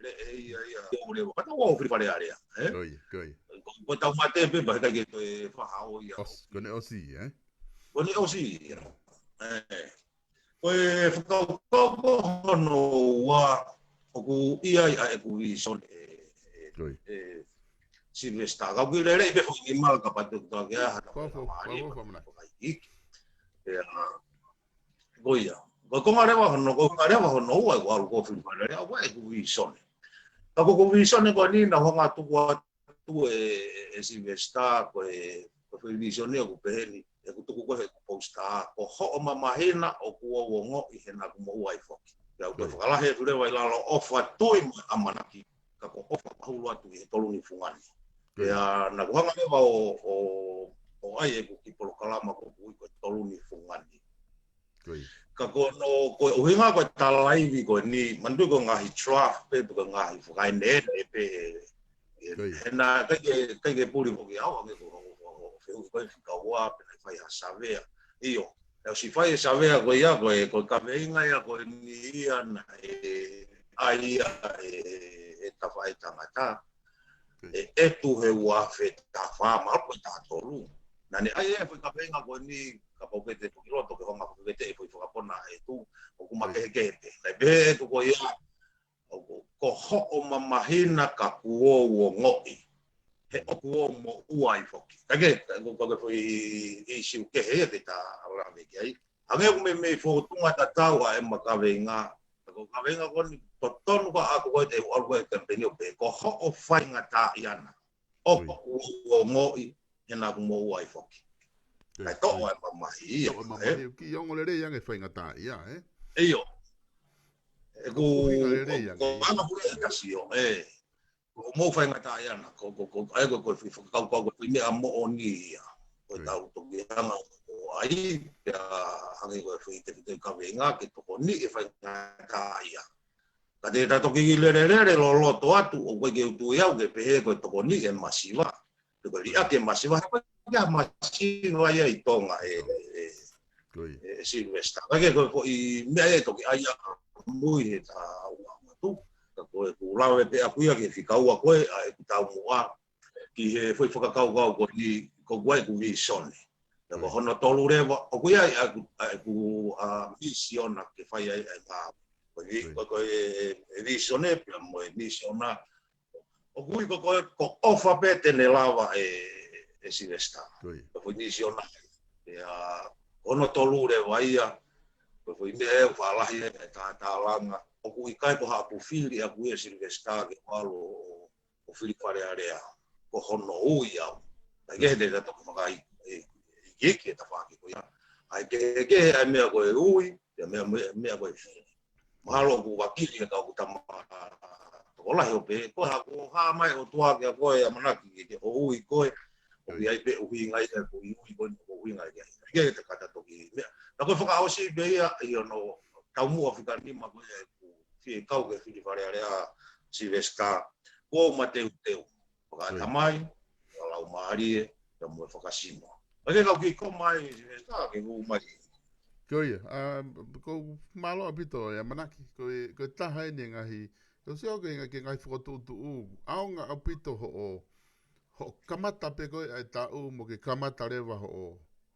le, e, ia, ia, ʻo lea, ka tau ʻo Filivalea, ē? Ko ia, ko ia. Ko, ko ʻetau mate pē, pea heʻikai ke toe faʻa ʻo ia. ʻOsi, ko ʻene ʻosi, ē? Ko ʻene ʻosi ia. Ē. Ko e fakakaukau ko hono ua ʻoku ʻi ai ʻa ʻeku vīsone ē, ē, Ko ia. ē, Sylvester. Ka ʻoku ou lelei pē foki ni mala ka patu ki ha Ko fo, ko fo, fo, mala. Ko ia. Ko e konga leva hono, ko e konga leva hono ua, ʻoku ou ʻalu ko Filivalea, ʻoku ʻi ai ʻeku vīsone. Ka ko ʻeku vīsone ko eni naʻa ku hanga ʻo tuku atu ʻe, ʻe, ʻe Sylvester, ko e, ko e foʻi vīsone ʻoku pehē ni, ʻeku tuku ko ē heʻeku post-ā, ko hoʻo mamahina ʻoku ou ongoʻi he naʻa ku moʻua ai foki. Pea ʻoku Ko ia. fakalahi atu leva ʻi lalo ʻofa, tui mo ʻamanaki, ka ko e ʻofa mahulu atu ʻi he toluni fungani. Ko ia. Pea naʻa ku hanga leva ʻo, ʻo, ʻo ʻai ʻeku kiʻi polokalama ko ē ʻoku ui ko e Toluni Fungani. Ko ia. Ka ko hono, ko e ʻuhinga ko e talaivi ko eni, manatuʻi ko e ngaahi draft pē, pe ko e ngaahi fakaeneene pē, ē, Ko ia. he naʻe ʻikai ke, ʻikai ke puli foki au, ange ko, ko, ko, ko, fehuʻi ko ē fika ua, pe naʻe fai ha savea. ʻIo, naʻe ʻosi fai e savea ko ia, ko e, ko e kaveinga ia ko eni ia naʻe ʻai ia ʻe, ʻe tafaʻaki tangata. ʻE ʻetu he ua afe taha fā, mahalo ko e taha tolu. Naʻa ne ʻai e foʻi kaveinga ko eni, kapau pē te toki loto ke hanga ʻo fakaketeʻi e foʻi fakapona ʻetu, ʻoku makehekehe pē. Naʻe pehē ʻetu ko ia, ʻoku, ko hoʻo mamahina ka kuo u ongoʻi. He ʻoku ou moʻua ai foki. Ka ke, ko, ko e foʻi ʻīsiu kehe ia ke ta lave ki ai. Hangē ʻoku meimei fōtunga tatau ʻa ʻema kaveinga. Ko e kaveinga ko eni totonu ka ʻaku ko ē te u ʻalu ko ē he kemipeini ʻo pehē, ko hoʻo faingataʻaʻia na. ʻOku ou ongoʻi, he naʻa ku moʻua ai foki. Kae toʻo ʻa e mamahi ia, Toʻo e mamahi, ʻoku kiʻi ongo lelei ange faingataʻaʻia, ē? ʻIo. ʻOku ʻuhinga lelei ange ia. Ko ana pule e kasio, ē. Ko hoʻomou faingataʻaʻia na, ko, ko, ko, ʻa e ko, ko e foʻi fakakaukau, ko e foʻi meʻa moʻoni ia. Ko e tau toki hanga ʻo ʻai, pea hangē ko e foʻi tefitoʻi kaveinga, ke tokoniʻi e faingataʻaʻia. Ka te ta toki lelelele loloto atu, ʻoku ʻikai ke u tui au ke pehē ko e tokoniʻi e masiva. Pe ko e liʻaki e masiva, he ko e masiva ia ʻi Tonga ʻe, ʻe, ʻe Sylvester. Ka ke ko e foʻi meʻa ia toki ʻai ʻamui he ta ua matu. Ka ko ʻeku lave pē ʻaku ia ki he fika ua ko ē, ʻa ʻeku taumuʻa ki he foʻi fakakaukau ko eni, ko ʻeku vīsone. Ka ko hono tolu leva, ʻoku ʻi ai ʻeku, ʻeku, ʻa, misiona ke fai ai ʻa e ngāue. Ko e, ko e, ko e, e vīsone pea mo e misiona. ʻOku ui ko, ko, ko ʻofa pē te ne lava ʻe, ʻe Sylvester. Ko e foʻi misiona. Pea, hono tolu leva ia, ko e foʻi meʻa ʻe faʻa lahi e, e tā, tālanga. ʻOku ʻikai ko haʻaku fili ʻaku ia Sylvester ke ʻalu ʻo ʻo Filivalea, ko hono ui au. Naʻe kehe te ta toki fakaʻi, ʻe, ʻe, ʻe, ke ta faki ko ia. ʻAi ke, ke, ʻa e meʻa ko e ui, ʻa e meʻa, meʻa, meʻa ko e fili. Mahalo ʻoku vakili ʻe kau ʻeku tama tokolahi ʻo pehē, ko e hā, ko e hā mai ʻOtua kia koe ʻamanaki ke, ke ʻo ui koe, ʻoku ʻi ai pē ʻuhinga ia ʻoku ui koe, ʻoku ʻuhinga ia. Ke, ke ta kata toki meʻa. Naʻa ko e fakaʻosi pē ia, ʻi hono taumuʻa fika nima ko ia ʻeku fie kau ki Filivalea Sylvester, ko e mateuteu. Fakaʻatamai, fakalaumālie, pea mo e fakasino. Ka ke kau ki ko mai, Sylvester, ke u mai. Ko ia, ʻa, ʻoku mālō ʻaupito e ʻamanaki, ko e, ko e taha eni e ngaahi, ʻoku ou sio ki he ngaahi, ki he ngaahi fokotuʻutuʻu, ʻaonga ʻaupito hoʻo, hoʻo kamata pē ko ē ʻa e taʻu mo ke kamata leva hoʻo,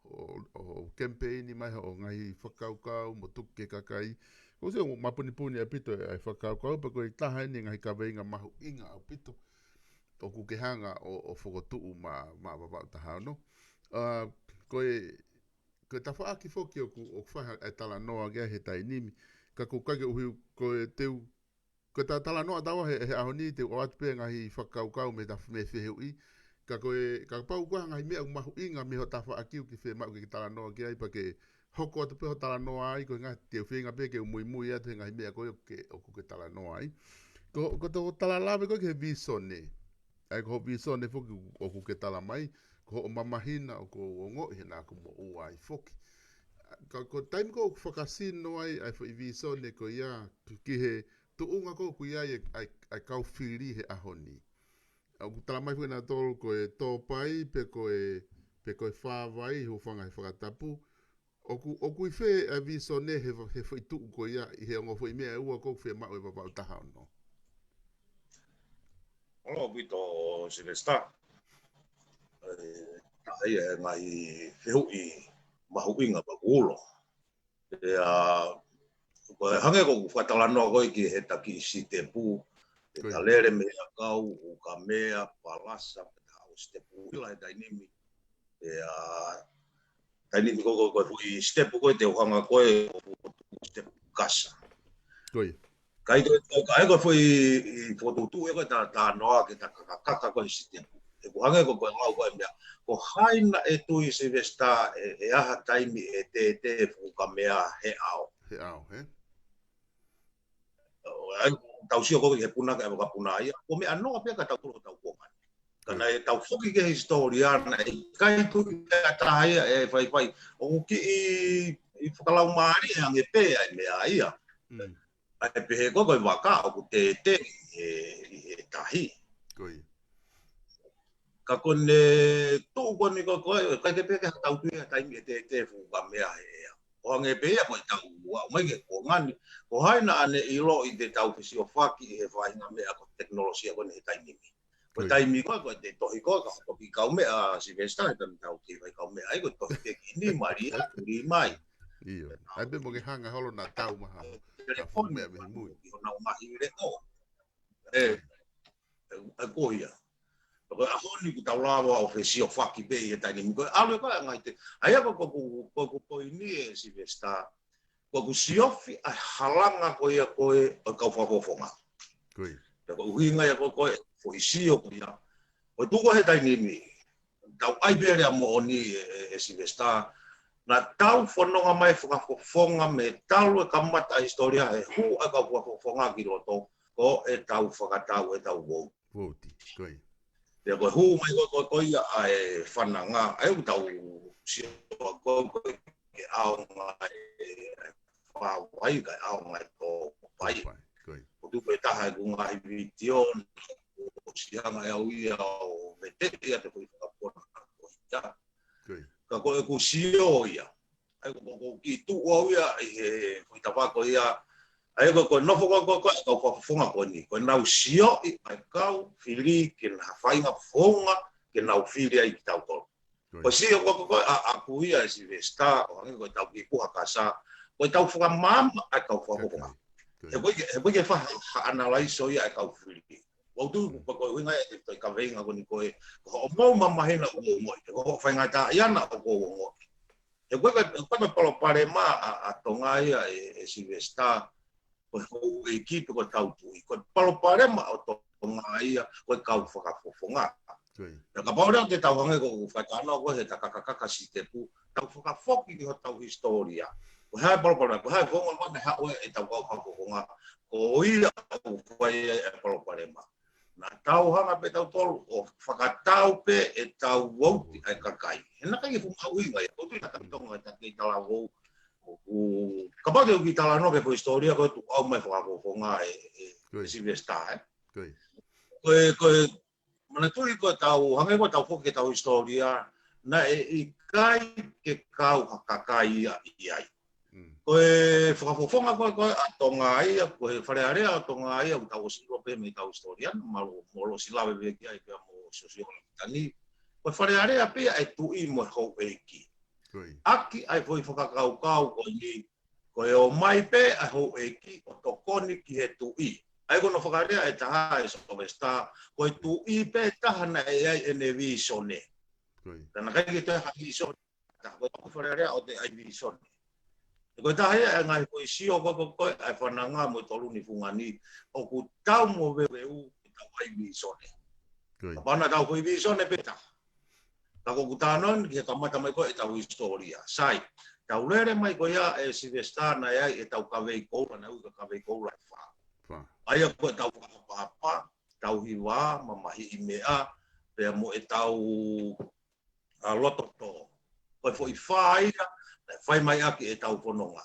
hoʻo, hoʻo kemipeini mai hoʻo ngaahi fakakaukau mo tuku ki he kakai. ʻOku ou sio ʻoku mapunipuni ʻaupito ʻa e fakakaukau, pea ko e taha eni e ngaahi kaveinga mahuʻinga ʻaupito ʻoku ke hanga ʻo, ʻo fokotuʻu maʻa, maʻa Vavaʻu taha ono. ʻA, ko e, ko e tafaʻaki foki ʻoku, ʻoku fai ʻa e talanoa ki ai he taimi ni. Ka ʻoku ʻikai ke u ʻuhi, ko e te u, ko e ta talanoa taua he, he ʻaho ni te u ʻoatu pē ngaahi fakakaukau mei he ta, mei he fehuʻi. Ka ko e, kapau ko e ngaahi meʻa ʻoku mahuʻinga mei hoʻo tafaʻaki ʻoku ke fiemaʻu ke ke talanoa ki ai pea ke hoko atu pē hoʻo talanoa ai, ko e ngaahi te u feinga pē ke u muimui atu he ngaahi meʻa ko ē ʻoku ke, ʻoku ke talanoa ai. Ko, ko hoʻo tala lave ko ē ki he vīsone. ʻA ia ko hoʻo vīsone foki ʻoku ke tala mai, ko hoʻo mamahina ʻoku ou ongoʻi he naʻa ku moʻua ai foki. Ka ko e taimi ko ē ʻoku fakasino ai ʻa e foʻi visone ko ia ki he tuʻunga ko ē ʻoku ʻi ai ʻa e, ʻa e, ʻa e kau fili he ʻaho ni. ʻOku tala mai foki nautolu ko e Tōpai pe ko e, pe ko e Fāvai, hūfanga he fakatapu. ʻOku, ʻoku ʻi fē ʻa e visone he, he foʻi tuʻu ko ia ʻi he ongo foʻi meʻa ʻe ua ko ē ʻoku fiemaʻu ʻe Vavaʻu taha ono? ʻOku ʻi ai ʻaupito Sylvester. ʻE, ʻa ia ʻa e ngaahi fehuʻi mahuʻinga ʻoku ulo. ʻIa, ko e hangē ko ʻeku fakatalanoa ko ē ki he taki sitepu, ʻe Ko ia. Talele mei he ʻakau, ukamea, palasa, pe taha ʻo sitepu ʻi he taimi ni. ʻIa, taimi ni ko ē, ko e, ko e foʻi sitepu ko ē te u hanga ko ē ʻo sitepu kasa. Ko ia. Ka ʻi ko ē, ka ʻi ko e foʻi fokotuʻutuʻu ʻe ko ē ta, ta noa ke ta kakakaka ko ē sitepu. ʻE ko e hangē ko ē ko e lau ko ē meʻa. Ko hai naʻe tui Sylvester ʻe, ʻe ʻi ai ha taimi ʻe tētē fuʻu ukamea he ʻao. He ʻao, he? ʻAi, tau sio ko ē he puna ka e vakapuna ia. Ko e meʻa noa pē ka tau tolo tau kuonga. Ka Mm. naʻe tau foki ki he hisitōlia naʻe ʻikai tui pē ʻa e taha ia ʻe faifai. ʻOku kiʻi, ʻi fakalaumālie ange pē ʻa e meʻa ia. Mm. ʻA e pehē ko ē ko e vaka ʻoku tētē ʻi he, ʻi he tahi. Ko ia. Ka ko ʻene tuʻu ko eni ko ē, ko e, ʻikai ke pehē ke ha tau tui ha taimi ʻe tētē fuʻu ukamea he ʻea. ʻO hangē pē ia ko e tau ua, ʻomai ke kuonga ni, ko hai naʻa ne ʻiloʻi te tau fesiofaki ʻi he faʻahinga meʻa ko e tekinolosia ko eni he taimi ni. Ko e Ko ia. taimi ko ē, ko e te tohi ko ē, ka toki kaumeʻa Sylvester, he taimi tau kei fai kaumeʻa, ʻai ko e tohi ke ki ni, mali, a, tuli mai. ʻIo. ʻAi pē mo ke hanga holo naʻa tau maha. Telefoni, Ka fuʻu meʻa mei mui. ki hona ngaahi leʻo. ʻE, ʻe, ʻe ko ia. Ko e ʻaho ni ʻoku tau lava ʻo fesiofaki pē ʻi he taimi ni. Ko e ʻalu ʻe ko e ngai te. ʻAi ko, ko, ko, ko, ko poini ʻe Sylvester. Ko ʻeku siofi ʻa e halanga ko ia ko ē ʻo e kau fakafofonga. Ko ia. Pea ko e ʻuhinga ia ko ē ko e foʻi sio ko ia. Ko e tuʻu ko ē he taimi ni, tau ʻai pē lea moʻoni ʻe, ʻe, ʻe Sylvester. Naʻa tau fononga mai fakafofonga mei he talu e kamata ʻa e hisitōlia he hū ʻa e kau fakafofonga ki loto, ko e tau fakatau e tau vouti. Vouti, ko ia. Pea ko e hū mai ko, ko, ko ia ʻa e fananga, ʻa ia ʻoku tau sio ko, ko e ʻaonga ʻe Fāvai kae ʻaonga ʻe Tōpai. Tōpai, ko ia. ʻOku tuku e taha ʻeku ngaahi vitiō, ʻosi hanga ʻe au ia ʻo veteʻi ʻa e foʻi fakapona ko ia. Ko ia. Ka ko ʻeku sio ia. ʻAi ko, ko, ko ki tuʻu au ia ʻi he foʻi tapa ko ia. ʻAi ko, ko e nofo ko, ko, ko, kau fakafofonga ko eni. Ko ʻenau sioʻi ʻa e kau fili ke na faʻahinga fofonga ke nau fili ai kitautolu. Ko ia. Ko e sio ko, ko, ko, ʻa, ʻaku ia ʻe Sylvester, ʻo hangē ko e tau ki puha kasa, ko e tau fakamaama ʻa e kau fakafofonga. Ko ia. He ko e, he ko e fa, ha, analaiso ia ʻa e kau fili. ʻOku ou tui, ko, ko e ʻuhinga ia ʻe te kaveinga ko eni ko e, ko hoʻomou mamahina ʻoku ou ongoʻi, ko hoʻo faingataʻaʻiana ʻoku ou ongoʻi. He ko e, ko e palopalema ʻa, ʻa Tonga ia ʻe, ʻe Sylvester, ko e houʻeiki pe ko e tau tuʻi. Ko e palopalema ʻo Tonga ia, ko e kau fakafofonga. Ko ia. Pea kapau leva te tau hangē ko ʻeku fakatalanoa ko ē he ta kakakaka sitepu, tau fakafoki ki hotau hisitōlia. Ko e hā e palopalema, ko e hā e founga ko ē naʻe haʻu ai e tau kau fakafofonga, ko ia ʻoku fai ai e palopalema. Naʻa tau hanga pē tautolu ʻo fakatau pē e tau vouti ʻa e kakai. He naʻe ʻikai ke fuʻu mahuʻinga ia, ʻoku ou tui naʻa tau Tonga, ta kei talavou. ʻOku, kapau te u kiʻi talanoa ki he foʻi hisitōlia ko ē tuʻu au mai fakafofonga ʻe, ʻe, Ko ia. ʻe Sylvester, ē? Ko ia. Ko e, ko e, manatuʻi ko e tau, hangē ko e tau foki ki he tau hisitōlia, naʻe ʻikai ke kau ha kakai ia ʻi ai. Mm. Ko e fakafofonga ko ē, ko ē ʻa Tonga ia, ko e Fale Alea ʻo Tonga ia, ʻoku tau ʻosi ʻilo pē mei he tau hisitōlia, mo lo, mo lo ʻosi lave pē ki ai pea mo Siosiua Lafitani. Ko e Fale Alea pē ia ʻa e tuʻi mo e houʻeiki. Ko ia. ʻAki ʻa e foʻi fakakaukau ko eni, ko e ō mai pē ʻa e houʻeiki ʻo tokoni ki he tuʻi. ʻAi ko hono fakalea ʻe taha ʻe Sylvester, ko e tuʻi pē taha naʻe ʻi ai ʻene visone. Ko ia. Ka naʻe ʻikai ke toe ha visone. Ka ko e Fale Alea ʻoku te ʻai visone. Ko e taha ia e ngaahi foʻi sio ko, ko, ko e fananga mo e tolu ni fungani, ʻoku tau moveuveu ke tau ʻai visone. Ko ia. Kapau naʻa tau foʻi visone pē taha. Ka ko ʻeku talanoa eni ki he kamata mai ko ē e tau hisitōlia. Sai, tau lele mai ko ia ʻe Sylvester naʻe ʻi ai e tau kavei koula, naʻe ui ko e kavei koula ʻe fā. Fā. ʻA ia ko e tau fakahapahapa, tau hiva, mamahiʻi meʻa, pea mo e tau, ʻa, loto tō. Ko e foʻi fā ia, fai mai ʻaki ʻetau fononga.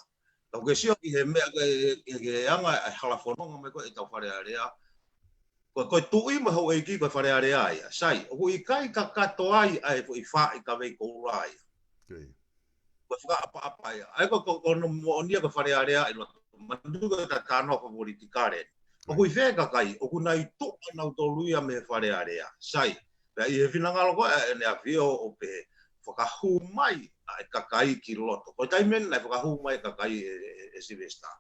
Ka ʻoku ke sio ki he meʻa, ki he, ki he anga e hala fononga mai ko ē ʻetau Fale Alea. Ko, ko e tuʻi mo e houʻeiki ko e Fale Alea ia. Sai, ʻoku ʻikai kakato ai ʻa e foʻi faaʻi kavei koula ia. Ko e fakaʻapaʻapa ia. ʻA ia ko, ko, ko hono moʻoni ia ko e Fale Alea ʻi loto. Manatuʻi ko e tatano fakapolitikale. ʻOku ʻi fē kakai, ʻoku nau tuʻu ʻa nautolu ia mei he Fale Alea. Sai, pea ʻi he finangalo ko ē ʻEne ʻAfio ʻo pehē, fakahū mai ʻa e kakai ki loto. Ko e taimi eni naʻe fakahū mai e kakai ʻe, ʻe, ʻe Sylvester.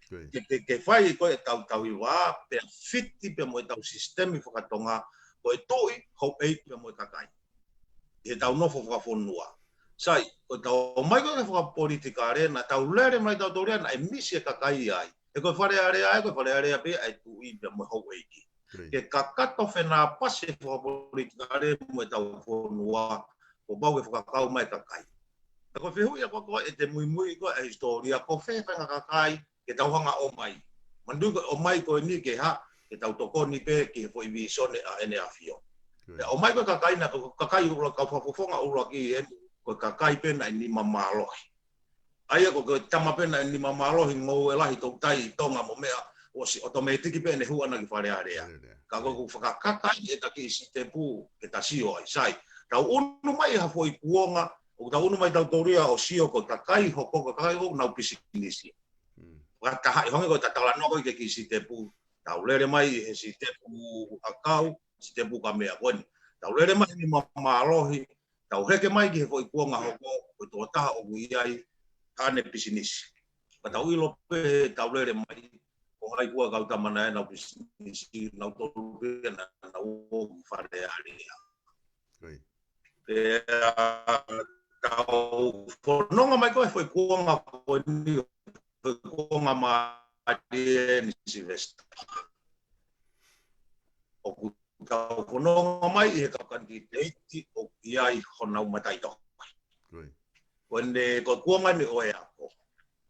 Ke, ke, ke fai ko ē ʻetau tauhi vā, pea fiti pea mo ʻetau sisitemi fakatonga, ko e tuʻi, houʻeiki pea mo e kakai. ʻI heʻetau nofo fakafonua. Sai, ko ʻetau ō mai ko ē ki he fakapolitikale, naʻa tau lele mai tautolu ia, naʻe misi e kakai ai. He ko e Fale Alea, ko e Fale Alea pē ʻa e tuʻi pea mo e houʻeiki. Ke kakato fenāpasi e fakapolitikale mo ʻetau fonua, kuo pau ke fakakau mai e kakai. Ka ko e fehuʻi ia ko ē ʻe te muimui ko ē ʻa e hisitōlia, ko fē e faʻahinga kakai ke tau hanga ʻo ʻomai. Manatuʻi ko e ʻomai ko eni ke hā, ke tau tokoni pē ki he foʻi vīsone ʻa ʻEne ʻAfio. Pea ʻomai ko ē kakai naʻe, ko e kakai ʻuluaki, kau fakafofonga ʻuluaki eni, ko e kakai pē naʻe nima mālohi. ʻA ia ko e tama pē naʻe nima mālohi, ngoue lahi, toutai ʻi Tonga mo meʻa, ʻosi ʻotomētiki pē ʻene hū ʻana ki Fale Alea. Ka ko ʻeku fakakakato ʻe taha kiʻi sitepu ke ta sio ai, sai. Tau unu mai ha foʻi kuonga, ʻoku tau unu mai tautolu ia ʻo sio ko e kakai hoko, ko e kakai ʻoku nau pisinisi. Fakatahaʻi hangē ko ʻeta talanoa ko ē ki he kiʻi sitepu. Tau lele mai ʻi he sitepu ʻakau, sitepu ka meʻa ko eni. Tau lele mai he nima mālohi, tau heke mai ki he foʻi kuonga hoko, ko e tokotaha ʻoku ʻi ai haʻane pisinisi. Ka tau ʻilo pē he tau lele mai, ko hai kuo kau tama naʻa nau pisinisi, nautolu pē naʻa nau ō ki Fale Alea. Pea tau fononga mai ko ē he foʻi kuonga ko eni, foʻi kuonga mālie eni Sylvester. ʻOku tau fononga mai ʻi he kau kanititeiti ʻoku ʻi ai honau mataʻitohi. Ko ʻene, ko e kuonga eni ʻo e ako.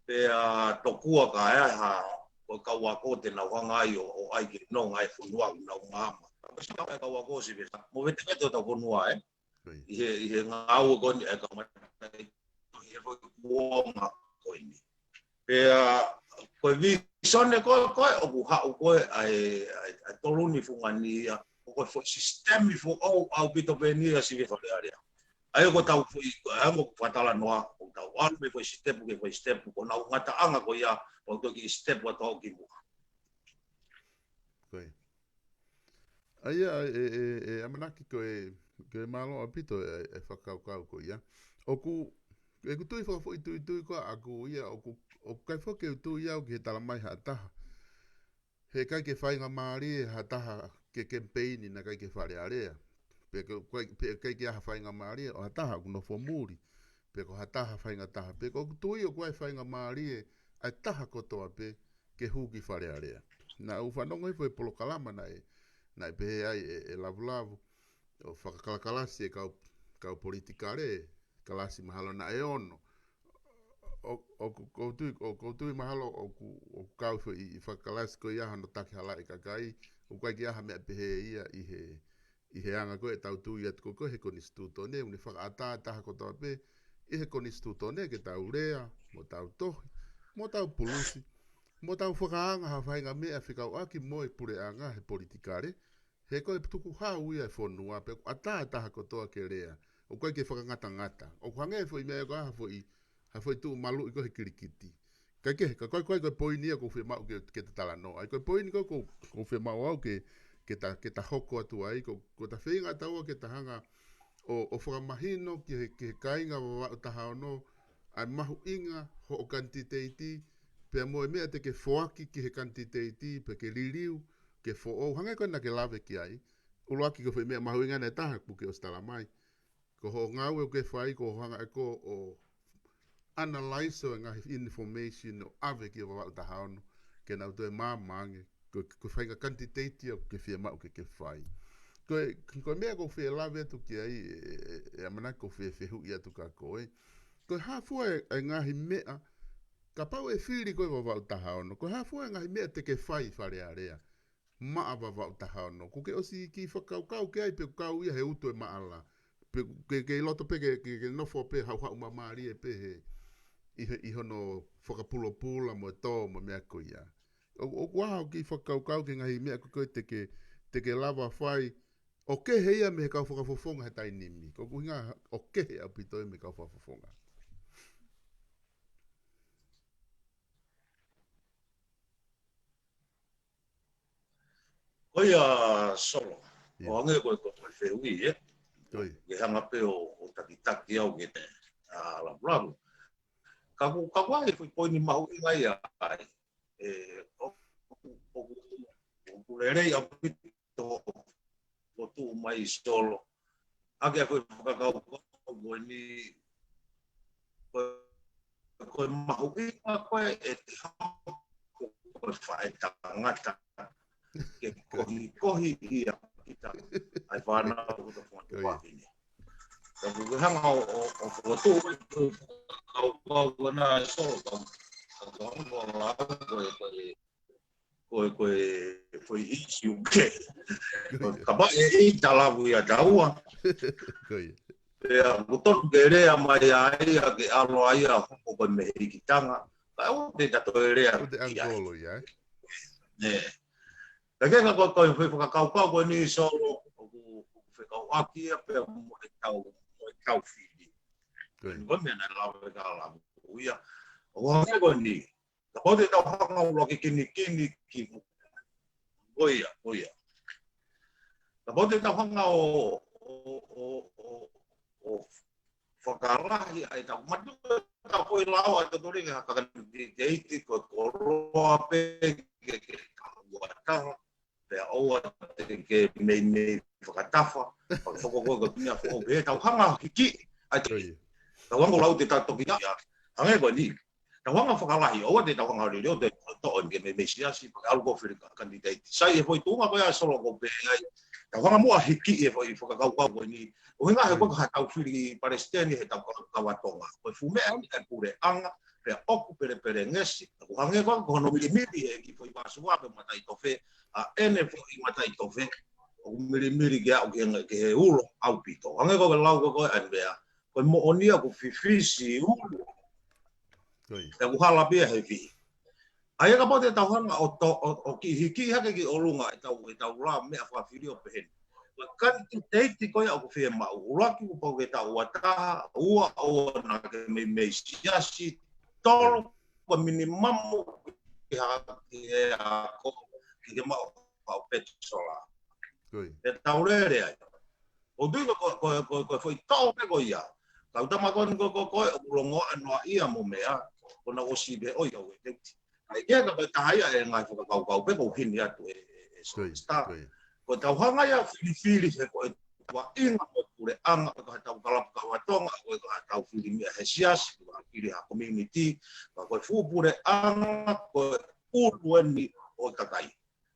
Pea tokua ka ʻi ai ha, ko e kau ako te nau hanga ai ʻo, ʻo ʻai ke nonga e fonua ʻoku nau maama. Ka ko e sika e kau ako Sylvester, mo veteveteʻi hotau fonua, ē. ʻI he, ʻi he ngāue ko eni ʻa e kau mataʻitohi he foʻi kuonga ko eni. Pea ko e vīsone ko ē, ko ē ʻoku haʻu ko ē ʻa e, ʻa e, ʻa e tolu ni fungani ia, ko e foʻi sisitemi foʻou ʻaupito pē eni ia Sylvester Fale Alea. ʻA ia ko ʻetau foʻi, ʻa ia ko ʻeku fakatalanoa, ko ʻetau ʻalu mei he foʻi sitepu ki he foʻi sitepu, ko honau ngataʻanga ko ia, ʻo toki sitepu atu ki muʻa. ʻA ia, ʻe, ʻe, ʻe ʻamanaki ko e, ko e mālō ʻaupito e, e fakakaukau ko ia. ʻOku, ʻeku tui fakafoʻituitui ko ē ʻaʻaku ia, ʻoku, ʻoku ʻikai foki ke u tui au ki he tala mai ha taha. He ʻikai ke faingamālie ha taha ke kemipeini naʻe ʻikai ke Fale Alea. Pe ko, ko, pe ʻikai ke ʻi ai ha faingamālie ʻo ha taha ʻoku nofo muli. Pe ko ha taha faingataha. Pea ʻoku ou tui ʻoku ʻi ai e faingamālie ʻa e taha kotoa pē ke hū ki Fale Alea. Naʻa ku fanongo hifo he polokalama naʻe, naʻe pehē ai ʻe, ʻe Lavulavu, ʻo fakakalakalasi e kau, kau politikale, kalasi mahalo naʻe ono. ʻO, ʻo, ʻoku ou tui, ʻoku ou tui mahalo ʻoku, ʻoku kau hifo ʻi, ʻi he fakakalasi ko ia hono takihalaʻi e kakai, ʻoku ʻikai ke ʻi ai ha meʻa pehē ia ʻi he, ʻi he anga ko ē ʻetau tui atu ko ē he konisitūtone, ʻoku ne fakaʻatā e taha kotoa pē ʻi he konisitūtone ke tau lea, mo tau tohi, mo tau pulusi, mo tau fakaanga ha faʻahinga meʻa fekauʻaki mo e puleʻanga he politikale, he ko e tukuhau ia e fonua pea ʻoku ʻatā e taha kotoa ke lea, ʻoku ʻikai ke fakangatangata. ʻOku hangē e foʻi meʻa ko ē ha foʻi, ha foʻi tuʻu maluʻi ko ē he kilikiti. Ka ke, ka ko e, ko e, ko e poini ia ʻoku ou fiemaʻu ke, ke ta talanoa ai. Ko e poini ko ē ʻoku ou, ʻoku ou fiemaʻu au ke, ke ta, ke ta hoko atu ai, ko, ko ʻeta feinga ʻataua ke ta hanga ʻo, ʻo fakamahino ki he, ki he kāinga Vavaʻu taha ono, ʻa e mahuʻinga hoʻo kanititeiti, pea mo e meʻa te ke foaki ki he kanititeiti, pea ke liliu, ke foʻou, hangē ko ē naʻa ke lave ki ai. ʻUluaki ko e foʻi meʻa mahuʻinga ʻe taha ʻoku ke ʻosi tala mai. Ko hoʻo ngāue ʻoku ke fai, ko hoʻo hanga ʻe koe ʻo analyze ʻo e ngaahi information ʻo ʻave ki he Vavaʻu taha ono, ke nau toe maama ange, ko, ko e faʻahinga kanititeiti ia ʻoku ke fiemaʻu ke, ke fai. Ko e, ko e meʻa ʻoku ou fie lave atu ki ai, ʻe, ʻe, ʻe ʻamanaki ʻoku ou fie fehuʻi atu kia koe. Ko e hā fua e, e ngaahi meʻa, kapau ʻe fili koe Vavaʻu taha ono, ko e hā fua e ngaahi meʻa te ke fai Fale Alea maʻa Vavaʻu taha ono. ʻOku ke ʻosi kiʻi fakakaukau ki ai pe ʻoku kau ia he utu e maʻala. Pe ke, ke ʻi loto pē ke, ke, ke nofo pē haʻuhaʻu māmālie pē he, ʻi he, ʻi hono fakapulopula mo e tō mo e meʻa ko ia. ʻO, ʻoku ʻi ai hoʻo kiʻi fakakaukau ki he ngaahi meʻa ko ē te ke, te ke lava fai, ʻo kehe ia mei he kau fakafofonga he taimi ni. Ko e ʻuhinga ʻoku kehe ʻaupito ia mei he kau fakafofonga. Ko ia Solo, ʻIo. ʻO hangē ko e, ko e fehuʻi, ē? Ko ia. Ke hanga pē ʻo, ʻo takitaki au ke te, ʻa, lavulavu. Ka ʻoku, ka ʻoku ʻi ai e foʻi poini mahuʻinga ia ai. ʻE, ʻo, ʻo, ʻo, ʻoku lelei ʻaupito ʻo tuʻu mai Solo. ʻA e foʻi fakakaukau ko eni, ko, ko e mahuʻinga ko ē ʻete hoko ko e faʻētangata ke kohikohi ʻiate kita ʻa e fānau ʻoku tau fānau Ko ia. fafine. Ka ʻoku ke hanga ʻo, ʻo, ʻo fokotuʻu e fakakaukau ko ena Solo, ka, ka, ka, ka, ko e, ko e, ko e, ko e foʻi ʻīsiu kehe. Ko ia. Kapau ʻe ʻi ai ha lava ia taua. Ko ia. Pea ʻoku tonu ke lea mai ai ʻa e ke ʻalu ai ʻo hoko ko e mehikitanga. Ka ʻoua te ta toe lea ʻOku te ki ai. ʻAngikolo ia, ē? Nē. Ka ke ka ko, ko e foʻi fakakaukau ko eni Solo, ʻoku, ʻoku fekauʻaki ia pea mo e tau, mo e tau fili. Ko ia. Ko e meʻa naʻe lave ka lave ia. ʻO hangē ko eni, kapau te tau hanga ʻo ʻuluaki kinikini ki, ko ia, ko ia. Kapau te tau hanga ʻo, ʻo, ʻo, ʻo, ʻo fakalahi ai tau matu, tau ko i lao ai tau tole ke haka kan ke, ke iti ko e koloa pē ke, ke kaua taha. Pea ʻoua te ke meimei fakatafa, ʻo foko ko e ko e tuʻunga foʻou pē, tau hanga hiki, ʻa e Ko ia. tau hanga ʻo lau te tau toki ia. Hangē ko eni. Tau hanga fakalahi, ʻoua te tau hanga lelei ʻo te toʻo ke meimei siasi, pea ʻalu ko e fili ka kanititeiti. Sai e foʻi tuʻunga ko ia Solo ʻoku pehē ai. Tau hanga muʻa hiki e foʻi fakakaukau ko eni. ʻUhinga he Ko ia. ko e ka tau fili palesiteni he tau ka, kaua Tonga. Ko e fuʻu meʻa eni e puleʻanga, pea ʻoku pelepelengesi. ʻOku hangē ko, ko hono milimili he kiʻi foʻi vāsua pe mataʻitofe, ʻa ʻene foʻi mataʻitofe, ʻoku milimili ke aʻu ki he, ki he ulo ʻaupito. Hangē ko e lau ko, ko e ʻanvea, ko e moʻoni ia ʻoku fifisi ulo. Ko ia. Pea ʻoku hala pē ia he fili. ʻA ia kapau te tau hanga ʻo to, ʻo, ʻo kiʻi hiki hake ki ʻolunga e tau, e tau la meʻa fakafili ʻo pehē ni. Ko e kanititeiti ko ia ʻoku fiemaʻu, ʻuluaki kuo pau ke tau ua taha, ua ʻoua naʻa ke meimei siasi, tolu ko e minimamu ki ha, ki he ako, ke ke maʻu haʻo pekisola. Ko ia. Pea tau lele ai. ʻOku ou tui ko, ko, ko, ko, ko e foʻi tau pē ko ia. Kau tama ko eni ko, ko, ko e ʻoku longoaʻa noa ia mo meʻa, ko ena ʻosi pē ʻo ia ʻo e teuti. ʻA ia ka ko e taha ia e ngaahi fakakaukau pē ʻoku hini atu e, e, e Ko ia, Star. ko ia. Ko e tau hanga ia filifili he ko e tuʻunga ko e puleʻanga, ko e ka tau kalapu kaua Tonga, ko e ka tau fili meʻa he siasi, ko e fili ha community, ka ko e fuʻu puleʻanga, ko e ʻulu eni ʻo e kakai.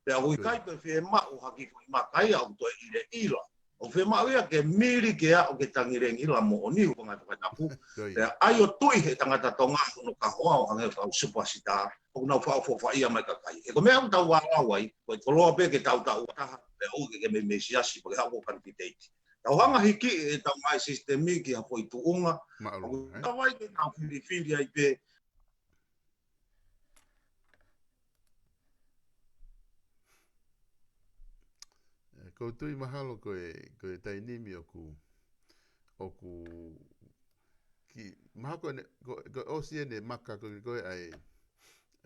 Pea ʻoku ʻikai Ko ia. pē fiemaʻu ha kiʻi foʻi maka ia ʻoku toe ʻileʻila. ʻOku fiemaʻu ia ke mili ke aʻu ke tangilengila moʻoni ʻoku ngai fakatapu. Ko ia. Pea ʻai ʻo tui he tangata Tonga hono kahoa ʻo hangē ko e kau superstar. ʻOku nau faʻofoʻofaʻia mai kakai. He ko e meʻa ʻoku tau ʻalu ai, ko e koloa pē ke tau tau taha, pea ʻoua ke ke meimei siasi, pea ke haʻu ko e kanititeiti. Tau hanga hiki e tau ngaahi sisitemi ki ha foʻi tuʻunga. Mālō, ʻOku ē? tau ai ke tau filifili ai pē. ʻE, ʻoku ou tui mahalo ko e, ko e taimi ni ʻoku, ʻoku ki, mahalo ko ʻene, ko, ko e ʻosi ʻene maka ko, ko e ʻai,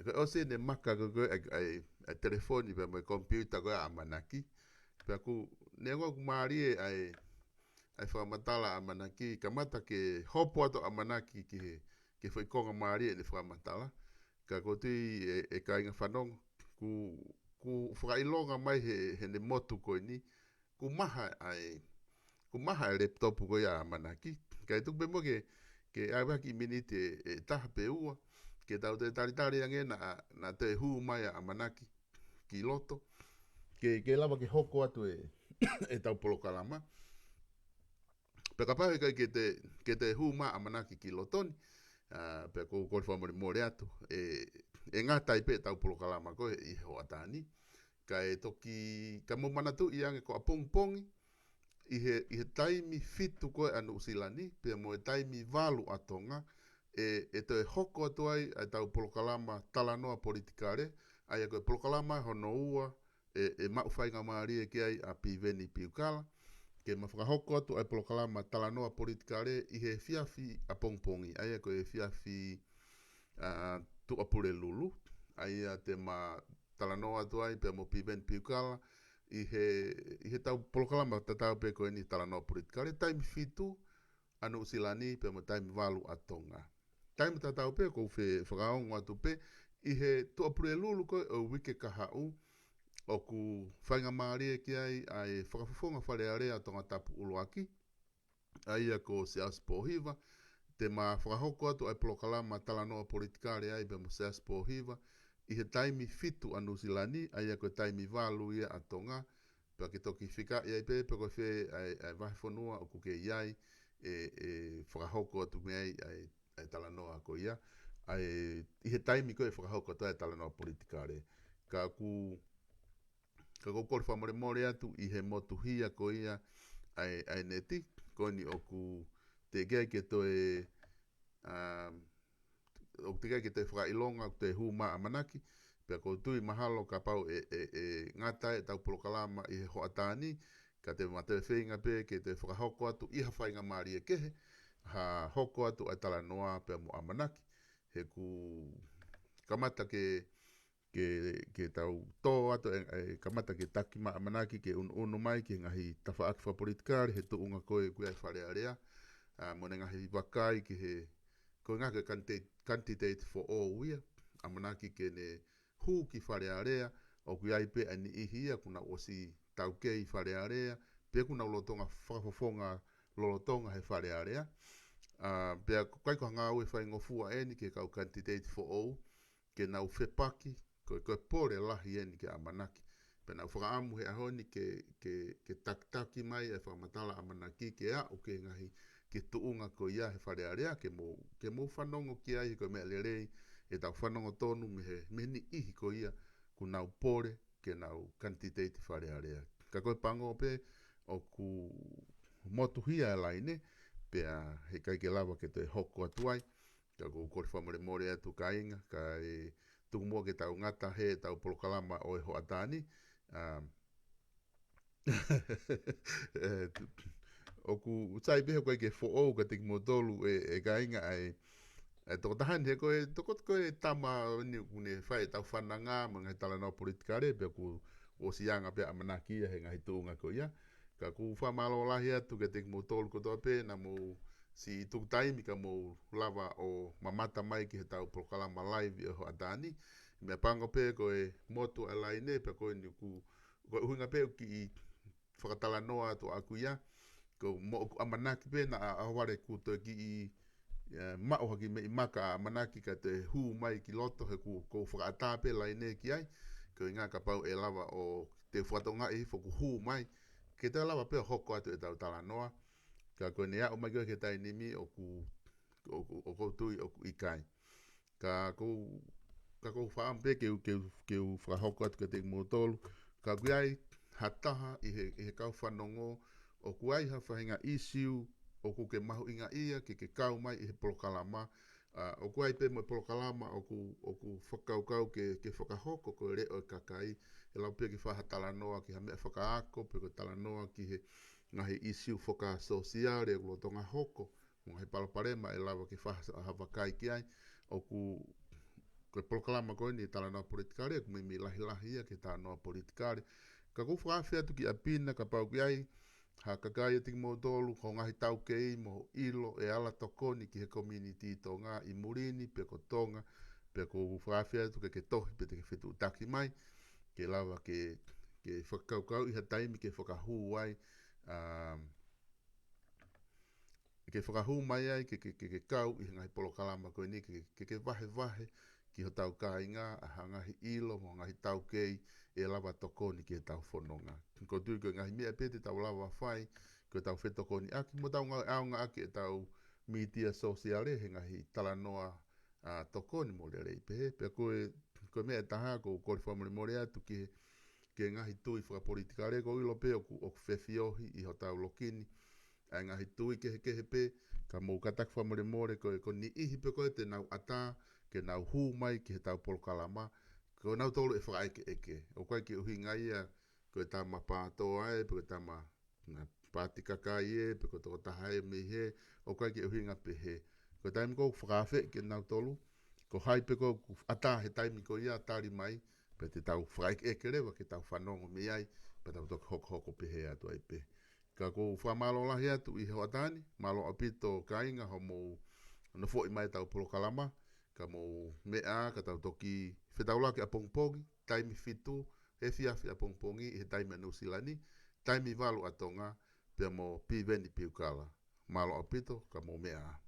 ko e ʻosi ʻene maka ko, ko e ʻai, ʻai, ʻai telefoni pea mo e computer ko e ʻamanaki. Pea ʻoku, neongo ʻoku mālie ʻai, ʻai fakamatala ʻamanaki, kamata ke hopo atu ʻamanaki ki he, ki he foʻi konga mālie ʻene fakamatala. Ka ʻoku ou tui ʻe, ʻe kāinga fanongo, ʻoku, ʻoku fakaʻilonga mai he, heʻene motu ko eni, ʻoku maha ʻai, ʻoku maha e laptop ko ia ʻamanaki. Kae tuku pē mo ke, ke ʻai ha kiʻi miniti ʻe, ʻe taha pe ua, ke tau toe talitali ange naʻa, naʻa toe hū mai ʻa ʻamanaki ki loto. Ke, ke lava ke hoko atu e, e tau polokalama. Pea kapau he ʻikai ke te, ke te hū mai ʻamanaki ki loto ni, ʻa, pea ʻoku ou kole fakamolemole atu, ʻe, ʻe ngata ai pē tau polokalama ko ē ʻi he hoʻatā ni. Kae toki, ka mou manatuʻi ange ko ʻapongipongi, ʻi he, ʻi he taimi fitu ko ē ʻa Nuʻusila ni, pea mo e taimi valu ʻa Tonga, ʻe, ʻe toe hoko atu ai ʻa e tau polokalama talanoa politikale, ʻa ia ko e polokalama hono ua, ʻe, ʻe maʻu faingamālie ki ai ʻa Piveni Piukala, ke ma fakahoko atu ʻa e polokalama talanoa politikale ʻi he efiafi ʻapongipongi, ʻa ia ko e efiafi, ʻa, Tuʻapulelulu, ʻa ia te ma talanoa atu ai pea mo Piveni Piukala, ʻi he, ʻi he tau polokalama tatau pē ko eni talanoa politikale, taimi fitu ʻa Nuʻusila ni pea mo taimi valu ʻa Tonga. Taimi tatau pē ʻoku ou fe-, fakaongo atu pē, ʻi he Tuʻapulelulu ko ē ʻo e uike kahaʻu, ʻoku faingamālie ki ai ʻa e Fakafofonga Fale Alea ʻo Tongatapu ʻUluaki, ʻa ia ko Siaosi Pōhiva, te ma fakahoko atu ʻa e polokalama talanoa politikale ai pea mo Siaosi Pōhiva, ʻi he taimi fitu ʻa Nuʻusila ni, ʻa ia ko e taimi valu ia ʻa Tonga, pea ke toki fika ʻi ai pē, pe ko fē ʻa e, ʻa e vahefonua ʻoku ke ʻi ai, ʻe, ʻe fakahoko atu mei ai ʻa e, ʻa e talanoa ko ia, ʻa e, ʻi he taimi ko ē ʻe fakahoko atu ai ʻa e talanoa politikale. Ka ʻoku, ka ʻoku ou kole fakamolemole atu ʻi he motuhia ko ia ʻa e, ʻa e neti, ko eni ʻoku teʻeki ai ke toe, um, ʻoku teʻeki ai ke toe fakaʻilonga, ʻoku toe hū mai ʻamanaki, pea ʻoku ou tui mahalo kapau ʻe, ʻe, ʻe ngata ʻetau polokalama ʻi he hoʻatā ni, ka te ma toe feinga pē ke toe fakahoko atu ʻi ha faingamālie kehe, ha hoko atu ʻa e talanoa pea mo ʻamanaki. He ʻoku kamata ke, ke, ke tau tō atu ʻe, ʻe kamata ke taki mai ʻamanaki ke unuunu mai ki he ngaahi tafaʻaki fakapolitikale, he tuʻunga ko ē ʻoku ʻi ai e Fale Alea, ʻa, mo ʻene ngaahi vakai ki he, ko e ngaahi candidate, candidate foʻou ia, ʻamanaki ke ne hū ki Fale Alea, ʻoku ʻi ai pē ʻa e niʻihi ia kuo nau ʻosi taukei Fale Alea, pe kuo nau lolotonga fakafofonga lolotonga he Fale Alea. ʻA, pea ʻoku ʻikai ko ha ngāue faingofua eni ki he kau candidate foʻou, ke nau fepaki, ko e, ko e pole lahi eni ki he ʻamanaki. Pea naʻa ku fakaʻamu he ʻaho ni ke, ke, ke takitaki mai e fakamatala ʻamanaki ke aʻu ki he ngaahi, ki he tuʻunga ko ia he Fale Alea, ke mou, ke mou fanongo ki ai he ko e meʻa lelei, ʻetau fanongo tonu mei he, mei he niʻihi ko ia kuo nau pole ke nau candidate Fale Alea. Ka ko e pango pē ʻoku motuhia e laine, pea heʻikai ke lava ke toe hoko atu ai, ka ʻoku ou kole fakamolemole atu kāinga, kae tuku muʻa ke tau ngata he ʻetau polokalama ʻo e hoʻatā ni. Um, ʻe, tu-, ʻoku sai pē he ʻoku ʻikai ke foʻou kiate kimoutolu ʻe, ʻe kāinga ʻa e, ʻa e tokotaha ni he ko e, toko, ko e tama ni ʻoku ne fai ʻetau fananga mo e ngaahi talanoa politikale, pea kuo ʻosi anga pē ʻamanaki ia he ngaahi tuʻunga ko ia. Ka ʻoku ou fakamālō lahi atu kiate kimoutolu kotoa pē naʻa mou siʻi tuku taimi ka mou lava ʻo mamata mai ki heʻetau polokalama live ʻi he hoʻatā ni. Meʻapango pē ko e motu ʻa e laine, pea ko eni ʻoku, ko e ʻuhinga pē ʻoku kiʻi fakatalanoa atu ʻaku ia, ko mo ʻoku ʻamanaki pē naʻa ʻaho vale kuo toe kiʻi, ʻe, maʻu ha kiʻi meʻi maka ʻa ʻamanaki ka te hū mai ki loto he ʻoku, ʻoku ou fakaʻatā pē laine ki ai, ko e ʻuhinga kapau ʻe lava ʻo te fakatokangaʻi foku hū mai, ke te lava pē ʻo hoko atu ʻetau talanoa, ka ko ʻene aʻu mai ko ē ki he taimi ni ʻoku, ʻoku, ʻoku ou tui ʻoku ʻikai. Ka ʻoku ou, ka ʻoku ou fakaʻamu pē ke u, ke u, ke u fakahoko atu kiate kimoutolu. Ka ʻoku ʻi ai ha taha ʻi he, ʻi he kau fanongo, ʻoku ʻi ai ha faʻahinga ʻīsiu ʻoku ke mahuʻingaʻia ke, ke kau mai ʻi he polokalama. ʻA, ʻoku ʻi ai pē mo e polokalama ʻoku, ʻoku fakakaukau ke, ke fakahoko ko e Leʻo ʻo e Kakai. ʻE lava pē ke fai ha talanoa ki ha meʻa fakaako, pe ko e talanoa ki he ngaahi ʻīsiu fakasōsiale ʻoku lolotonga hoko, mo e ngaahi palopalema ʻe lava ke fai ha, ha vakai ki ai. ʻOku, ko e polokalama ko eni talanoa politikale, ʻoku meimei lahilahi ia ki he talanoa politikale. Ka ʻoku ou fakaafe atu ki ʻapi na kapau ʻoku ʻi ai ha kakai ʻiate kimoutolu, ho ngaahi taukei mo ʻilo ʻe ala tokoni ki he community Tonga ʻi muli ni pe ko Tonga, pea ʻoku ou fakaafe atu ke, ke tohi pe te ke fetuʻutaki mai, ke lava ke, ke fakakaukauʻi ha taimi ke fakahū ai, um, ke fakahū mai ai, ke, ke, ke, ke kau ʻi he ngaahi polokalama ko eni, ke, ke, ke vahevahe ki hotau kāinga ʻa ha ngaahi ʻilo mo e ngaahi taukei ʻe lava tokoni ki heʻetau fononga. ʻOku ou tui ko e ngaahi meʻa pē te tau lava fai, ko ʻetau fetokoniʻaki, mo tau ngāue ʻaongaʻaki ʻetau mītia sōsiale he ngaahi talanoa, ʻa, tokoni mo lelei pehē. Pea ko e, ko e meʻa ʻe taha, ʻoku ou kole fakamolemole atu ki he, ki he ngaahi tui fakapolitikale, ʻoku ou ʻilo pē ʻoku, ʻoku fefiohi ʻi hotau loki ni. ʻa e ngaahi tui kehekehe pē, ka mou kātaki fakamolemole ko e, ko e niʻihi pē ko ē te nau ʻatā ke nau hū mai ki heʻetau polokalama, ko nautolu ʻe fakaʻekeʻeke. ʻOku ʻikai ke ʻuhinga ia ko e tama pātoa ē, pe ko e tama na pāti kakai ē, pe ko e tokotaha ē mei hē, ʻoku ʻikai ke ʻuhinga pehē. Ko e taimi ko ē ʻoku fakaafeʻi kinautolu, ko hai pē ko ē ʻoku ʻatā he taimi ko ia tali mai, pea te tau fakaʻekeʻeke leva ke tau fanongo mei ai, pea tau toki hokohoko pehē atu ai pē. Ka ʻoku ou fakamālō lahi atu ʻi he hoʻatā ni, mālō ʻaupito kāinga hoʻomou nofoʻi mai ʻetau polokalama, ka mou meʻa, ka tau toki fetaulaki ʻapongipongi, taimi fitu, efiafi ʻapongipongi, ʻi he taimi ʻa Nuʻu Sila ni, taimi valu ʻa Tonga, pea mo Piveni Piukala. Mālō ʻaupito, ka mou meʻa.